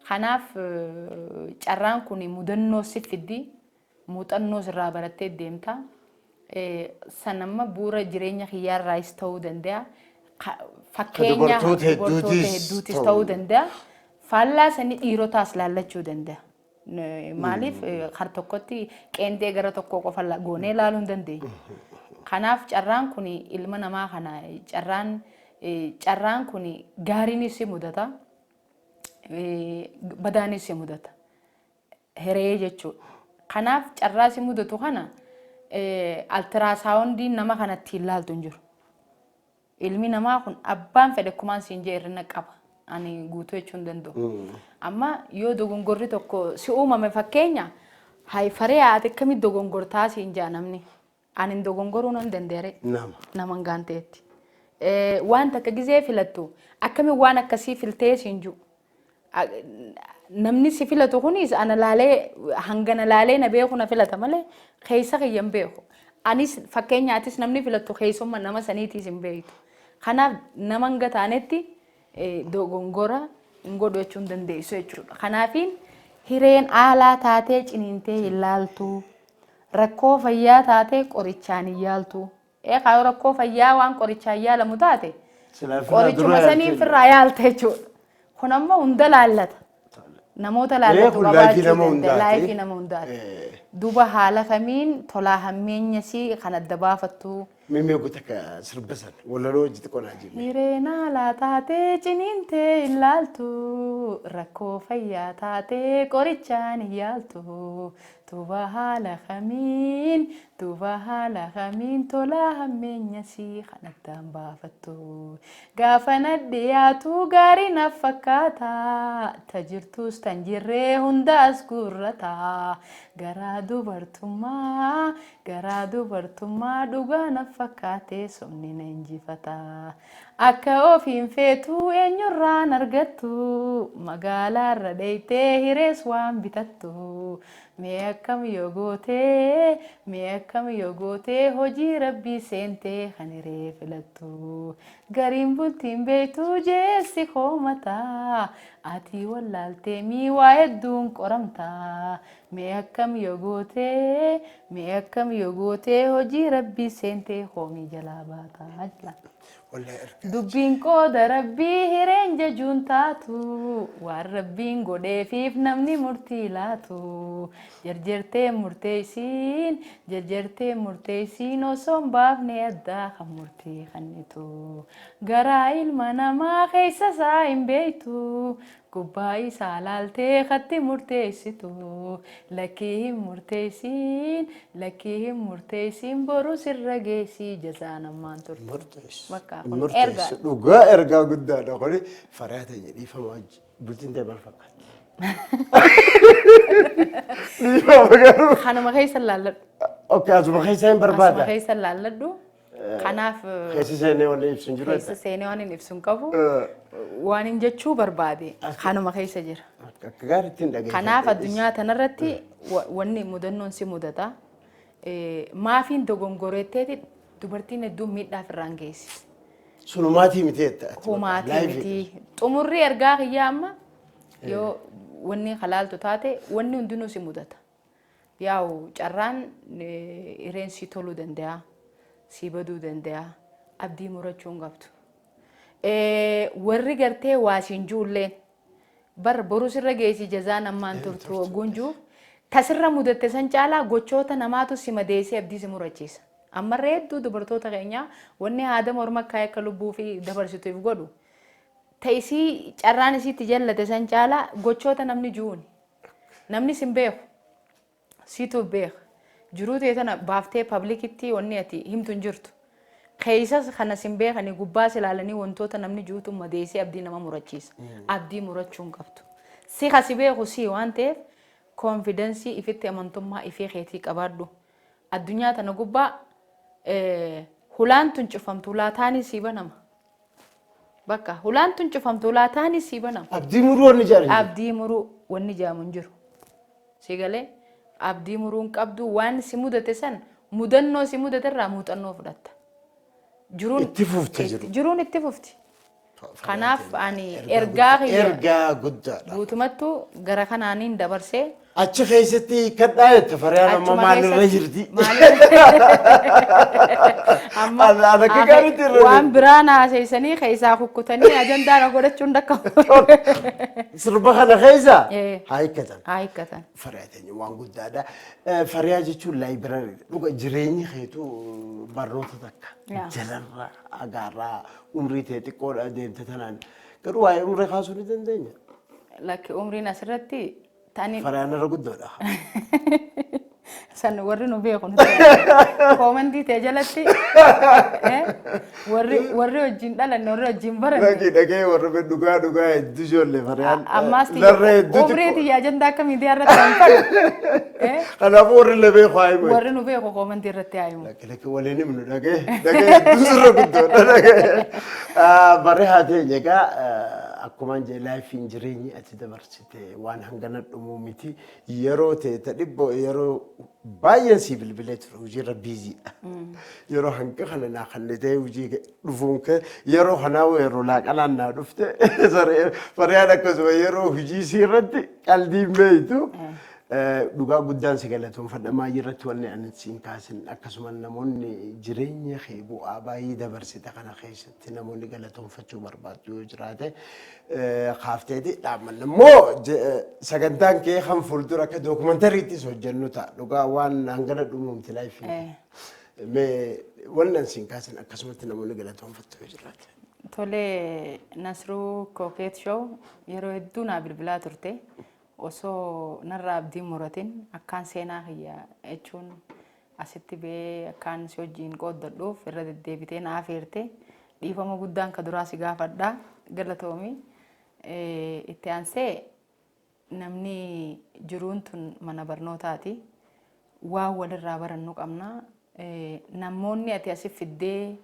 S2: Kanaaf carraan kun mudannoo si fiddi muuxannoo sirraa barattee deemta. San amma bu'uura jireenya kiyyaarraayis ta'uu danda'a. Fakkeenya
S1: dubartoota
S2: dubartoota
S1: hedduutis
S2: hedduutis
S1: ta'uu
S2: ta'uu danda'a. Faallaa sanii dhiirotaas laallachuu danda'a. Maaliif har tokkotti qeentee gara tokkoo qofa goonee ilaaluu hin dandeenyu. Kanaaf carraan kun ilma namaa kana carraan kun gaariinis si mudata badaanis si mudata. Hiree jechuudha. Kanaaf carraa si mudatu kana Ultrasoundiin nama kanatti hin laaltu hin jiru. Ilmi namaa kun abbaan fedhe kumaan siin jee hir'ina qaba. Ani guutuu jechuu hin danda'u. Amma yoo dogongorri tokko si uumame, fakkeenya, hay faree ati akkamitti dogongortaa siin jaa namni. Ani hin dogongoruu nan danda'e.
S1: Nama.
S2: Nama hin gaanteetti. Waan takka gizee filattu akkamiin waan akkasii filtee siin jiru. Namni si filatu kunis ana laalee, hangana laalee na beeku na filata malee keessa kiyya hin beeku. Anis fakkeenyaatis namni filattu keessummaa nama saniitiis hin beektu. Kanaaf nama hanga taanetti dogongora hin godhu jechuu hin dandeessu jechuudha. Kanaafiin hireen aalaa taatee ciniintee hin laaltu. Rakkoo fayyaa taatee qorichaan hin yaaltu. Eegaa rakkoo fayyaa waan qorichaan yaalamu taate
S1: Silaa firraa
S2: qorichuma
S1: dura
S2: saniin
S1: yaaltee.
S2: Firraa yaalta jechuudha. Kun ammoo hunda laallata. Namoota laallatu
S1: Kun life
S2: qabaachuu
S1: nama
S2: danda'a.
S1: hundaati.
S2: Life nama hundaati. Duuba haala kamiin tolaa hammeenyasii kan adda baafattu.
S1: Mimee guuta ka sirba sana walaloo hojii xiqqoo naa jibbe.
S2: Hireen alaa taatee ciniintee hin laaltu, rakkoo fayyaa taatee qorichaan hin yaaltu. Duuba haala kamiin, duuba haala kamiin tolaa hammeenyasii kan addaan baafattu? Gaafa na dhiyaatu gaarii naaf fakkaata, ta jirtus tan jirree hundaas guurrata. Garaa dubartummaa, garaa dubartummaa dhugaa naaf fakkaate, somni na injifata. Akka ofiin feetu eenyurraan argattu, magaalaarra dheeytee hirees waan bitattu. Mee akkam yoo gootee, mee akkam yoo gootee hojii rabbii seentee kan hiree filattu? Gariin bultiin beektu jeessi koomataa, ati wallaaltee mii waa hedduun qoramtaa. Mee akkam yoo gootee, mee akkam yoo gootee hojii rabbii seentee hoomii jalaa baataa jedha.
S1: Wallahi ergaa.
S2: Dubbiin qooda rabbii, hireen jajuun taatu, waan rabbiin godheefiif namni murtii laatu. Jarjartee murteessiin, jarjartee murteessiin, osoo hin baafne addaa kan murtii kennitu. Garaa ilma namaa keessa isaa hin beektu, gubbaa isaa laaltee katti murteessitu. Lakkii hin murteessiin, lakkii hin murteessiin, boru sirra geessii jazaa namaan turte.
S1: Murteessu.
S2: Bakka kun
S1: Murteessu.
S2: ergaa.
S1: Dhugaa ergaa guddaadha kuni. Fariyaa ta'e, dhiifama wajji. Bultiin ta'e maal fakkaatti? Dhiifama garuu.
S2: Kanuma keessa laalladhu.
S1: Okay, asuma keessa hin
S2: Asuma
S1: barbaada.
S2: keessa laalladhu. Kanaaf
S1: Keessa seenee wanni ibsu hin jiru.
S2: Keessa seenee waan hin ibsu hin qabu. Waan hin jechuu barbaade kanuma keessa jira.
S1: Akka gaariitti hin dhageeffadhe.
S2: Kanaaf addunyaa tanarratti wanni mudannoon si mudata. Maafiin dogongoreetteeti dubartiin hedduun miidhaaf irraan geessi.
S1: Sunumaatii miti jetta ati.
S2: Humaatii
S1: Life.
S2: miti. Xumurri ergaa kiyyaa amma yoo wanni halaaltu taate wanni hundinuu si mudata. Yaa'u carraan hireen si toluu danda'a, si baduu danda'a, abdii murachuu hin qabdu. Warri gartee waa siin juulleen bar boruu sirra geessi jazaan ammaan turtu hogguun juu tasirra mudatte san caalaa gochoota namaatu si madeessee abdii si murachiisa. Ammarree hedduu dubartoota keenyaa wanni haada morma kaa'ee akka lubbuu fi dabarsituuf godhu ta'isii carraan isiitti jallate san caalaa gochoota namni juuni. Namni sin beeku. Siitu beeka. Jiruu ta'e tana baaftee publicitti wanni ati himtu hin jirtu. Keessas kana sin beekanii gubbaas ilaalanii wantoota namni juutu madeessee abdii nama murachiisa. Abdii murachuu hin qabdu. Si kasi beeku si waan ta'eef confidence, ifitti amantummaa ifii keetii qabaadhu. Addunyaa tana gubbaa hulaan tun cufamtu hulaa taanii sii banama. Bakka hulaan tun cufamtu hulaa taanii sii banama.
S1: Abdii muruu wanni jedhan.
S2: Abdii muruu wanni jaamu hin jiru. Si galee, abdii muruu hin qabdu. Waan si mudate san mudannoo si mudate irraa muuxannoo fudhatta. Jiruun
S1: Itti fufte jiru.
S2: Jiruun itti fufti. Kanaaf ani ergaa kiyya
S1: Ergaa guddaadha.
S2: guutumattuu gara kanaaniin dabarsee.
S1: Achi keessatti hiikkadhaa jette. Fariyaan amma
S2: Achuma
S1: maalirra
S2: keessatti-
S1: jirti?
S2: Amma
S1: Ana akka gaariitti irra
S2: waan
S1: jirti.
S2: biraa naaseessanii keessaa kukkutanii ajandaa na godhachuun dhaqqabu.
S1: Sirba kana keessa haa hiikkatan.
S2: Haa hiikkatan.
S1: Fariyaa teenya waan guddaadha. Fariyaa jechuun library dhuga, jireenyi keetu barnoota takka. Jalarraa agaarraa umrii ta'e xiqqoodha deemte tanaan. Garuu waa'ee umrii kaasuu ni dandeenya.
S2: Lakki, umriin asirratti tani
S1: Fariyaan irra guddoodha.
S2: San warri nu beeku nutti himu. Koomentii ta'e jalatti warri wajjin dhalanne, warri wajjin baranne.
S1: Dhaqii dhaqee warri dhugaa dhugaa hedduu ijoollee fariyaan.
S2: Ammaas
S1: Larree hedduu
S2: umrii
S1: xiqqoo.
S2: tiyya ajandaa akka miidiyaa irratti hin fadhu.
S1: Kanaafuu warri illee beeku haa himu.
S2: Warri nu beeku koomentii irratti haa himu.
S1: Lakki lakki, waliin himnu, dhaqee dhaqee hedduu sirra guddoodha dhaqee. Barri haa ta'e egaa, akkuma jee laayifiin jireenyi ati dabarsite waan hangana dhumuu miti. Yeroo ta'e ta dhibboo yeroo baay'een sii bilbilee ture, hojiirra biiziidha. Yeroo hanga kana naa kannitee hojii dhufuun kee, yeroo kanaa yeroo laaqanaan naa dhufte, fariyaan akkasuma yeroo hojii sii irratti qaldiin beeytu. Dhugaa guddaan si galatoonfadha. Maayii irratti wanni ani siin kaasin, akkasuma namoonni jireenya kee bu'aa baay'ee dabarsite kana keessatti namoonni galatoonfachuu barbaaddu yoo jiraate kaafteeti dhaabmanna. Immoo sagantaan kee kan fuuldura akka dookumentariittis hojjennu ta'a. Dhugaa waan hangana dhumuumti laayifii. Mee wanni ani siin kaasin, akkasumatti namoonni galatoonfattu yoo jiraate.
S2: Tolee, Nasruu, Kookeet Show yeroo hedduu naa bilbilaa turte. Osoo narraa abdiin muratin akkaan seenaa kiyya jechuun asitti ba'ee akkaan si wajjin qooddadhuuf irra deddeebitee na afeerte. Dhiifama guddaan ka duraa si gaafadha. Galatoomi. Itti aansee namni jiruun tun mana barnootaati. Waan walirraa barannu qabna. Namoonni ati asi fiddee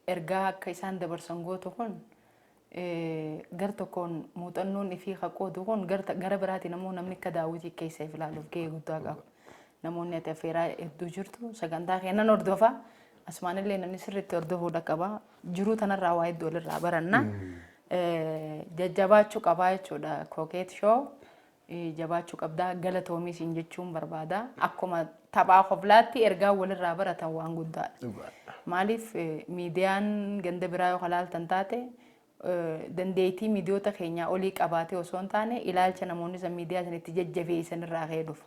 S2: ergaa akka isaan dabarsan gootu kun gar tokkoon muuxannoon ifii ka qoodu kun, gara biraatiin ammoo namni akka daawwitii keessa if ilaaluuf gahee guddaa qaba. Namoonni ati affeeraa hedduu jirtu, sagantaa kennan hordofa. Asumaanillee namni sirriitti hordofuudha qaba. Jiruu tanarraa waa hedduu walirraa baranna. Jajjabaachuu qabaa jechuudha Kookeet Show. Jabaachuu qabdaa, galatoomii siin jechuun barbaada. Akkuma taphaa koflaatti ergaa walirraa baratan waan guddaadha. Maaliif, miidiyaan ganda biraa yoo kalaaltan taate, dandeettii miidiyoota keenyaa olii qabaatee osoo hin taane, ilaalcha namoonni san miidiyaa san itti jajjabeessan irraa ka'ee dhufa.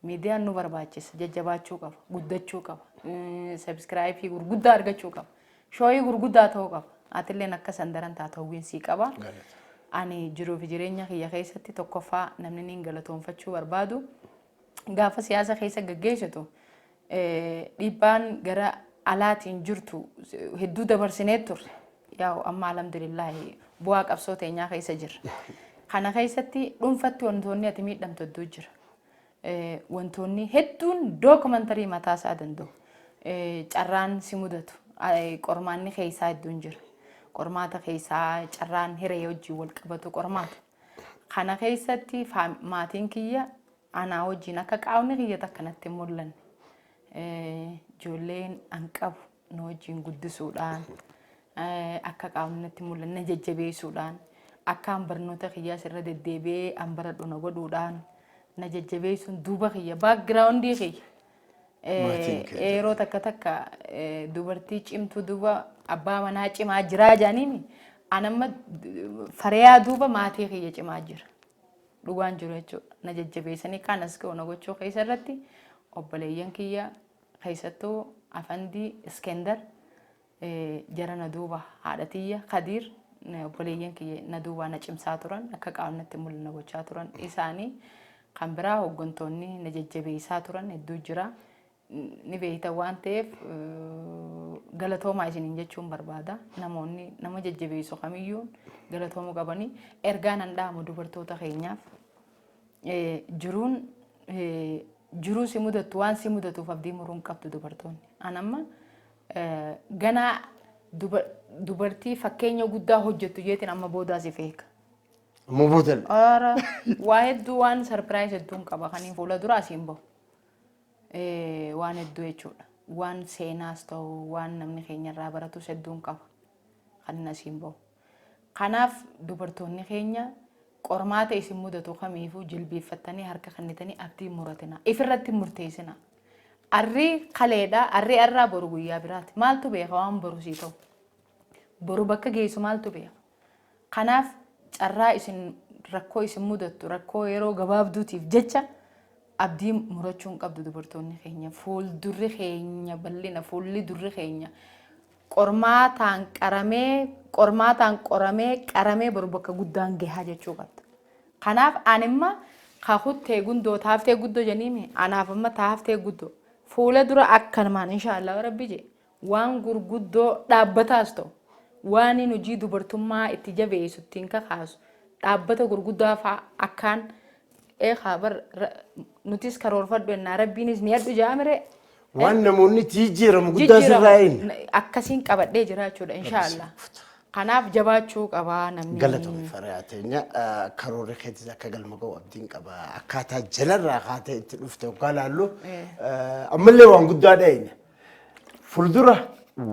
S2: Miidiyaan nu barbaachisa, jajjabaachuu qaba, guddachuu qaba, subscribe gurguddaa argachuu qaba, showii gurguddaa ta'uu qaba. Atilleen akka san daran taatu hawwiin sii qaba. Ani jiruu fi jireenya kiyya keessatti tokkoffaa namni niin galatoonfachuu barbaadu, gaafa siyaasa keessa gaggeessitu dhiibbaan gara alaatiin jirtu hedduu dabarsinee turre. Yaa'u amma alhamdulillaahi bu'aa qabsoo teenyaa keessa jirra. Kana keessatti dhuunfatti wantoonni ati miidhamtu hedduu jira. Wantoonni hedduun dookumantarii mataa isaa danda'u. Carraan si mudatu, qormaanni keessaa hedduun jira. Qormaata keessaa carraan hiree wajjin wal qabatu qormaata. Kana keessatti maatiin kiyya anaa wajjin akka qaamni kiyya takka natti hin mul'anne. Ijoolleen an qabu na wajjin guddisuudhaan, akka qaamni natti mul'anne na jajjabeessuudhaan, akka an barnoota kiyyaas irra deddeebi'ee an baradhu na godhuudhaan na jajjabeessuun, duuba kiyya, backgroundii kiyya.
S1: Maatiin kee
S2: Yeroo takka takka dubartii cimtuu duuba abbaa manaa cimaa jiraa jedhaniimi, an amma fariyaa duuba maatii kiyya cimaa jira. Dhugaan jiru jechuudha. Na jajjabeessanii kaan as ga'u na gochuu keessa irratti obboleeyyan kiyya, keessattuu Afandii Iskender, jara na duuba, haadha tiyya Kadiir, obboleeyyan kiyya na duubaa na cimsaa turan, akka qaamnatti mul'anna gochaa turan isaanii. Kan biraa hooggantoonni na jajjabeessaa turan hedduu jira. Ni beektan waan ta'eef galatoomaa isiniin jechuun barbaada. Namoonni nama jajjabeessu kamiyyuu galatoomuu qabanii. Ergaa nan dhaamu dubartoota keenyaaf, jiruun jiruu si mudattu, waan si mudatuuf abdii muruu hin qabdu dubartoonni. An amma ganaa dubartii fakkeenya guddaa hojjettu jeetiin amma boodaa si feeka.
S1: Ammoo boodan.
S2: Ora waa hedduu, waan surprise hedduun qaba kaniin fuula dura asiin bahu. Waan hedduu jechuudha. Waan seenaas ta'u, waan namni keenya irraa baratus hedduun qaba kan inni asiin bahu. Kanaaf dubartoonni keenya qormaata isin mudatu kamiifuu jilbeeffattanii harka kennitanii abdii muratina. Ifirratti murteessina. Arrii kaleedha, arrii arraa, boru guyyaa biraati. Maaltu beeka waan boru sii ta'u? Boru bakka geessu maaltu beeka? Kanaaf carraa isin rakkoo isin mudattu, rakkoo yeroo gabaabduutiif jecha abdii murachuu hin qabdu dubartoonni keenya. Fuuldurri keenya bal'ina, fuulli durri keenya qormaataan qaramee, qormaataan qoramee qaramee boru bakka guddaan gahaa jechuu qabda. Kanaaf ani imma Kakuttee gundoo taaftee guddoo jeniimi, anaaf amma taaftee guddoo. Fuula dura akkanumaan inshaallah Rabbi je waan gurguddoo dhaabbataas ta'u, waan inni hojii dubartummaa itti jabeessu, ittiin kakaasu, dhaabbata gurguddaa fa'a akkaan eekaa bar nutis karoorfadhu ennaa Rabbiinis ni adhu ja'amire.
S1: Waan namoonni itti jijjiiramu guddaa sirraa hin.
S2: Akkasiin qabadhee jiraachuudha inshaallah. Kanaaf jabaachuu qabaa namni.
S1: Galatoomi Fariyaa teenya, karoorri keetis akka galma ga'u abdiin qaba. Akkaataa jalarraa kaatee itti dhufte hoggaa laallu ammallee waan guddaa dhayina. Fuuldura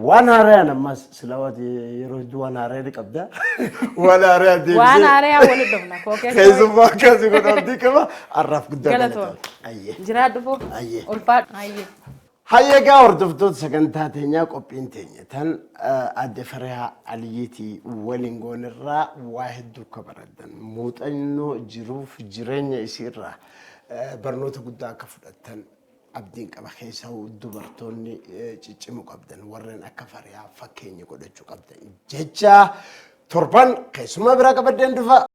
S1: waan haarayaan ammas silaawati yeroo hedduu waan haaraya ni qabda. Waan haarayaan deebisee.
S2: Waan haarayaa walitti dhufna. Kookee.
S1: Keessummaa akkasii godhu abdii qaba. Har'aaf guddaa
S2: Galatoom.
S1: galatoomi. Ayyee.
S2: Jiraadhu foo.
S1: Ayyee.
S2: Ulfaadhu. Ayyee.
S1: Hayyeegaa hordoftoota sagantaa teenyaa, qophiin teenya tan adde Farihaa Aliyyiitii waliin goonirraa waa hedduu akka barattan, muuxannoo jiruuf jireenya isiirraa barnoota guddaa akka fudhattan abdiin qaba. Keessaa dubartoonni ciccimoo qabdan, warreen akka Farihaa fakkeenya godhachuu qabdan jecha, torban keessummaa biraa qabadheen dhufa.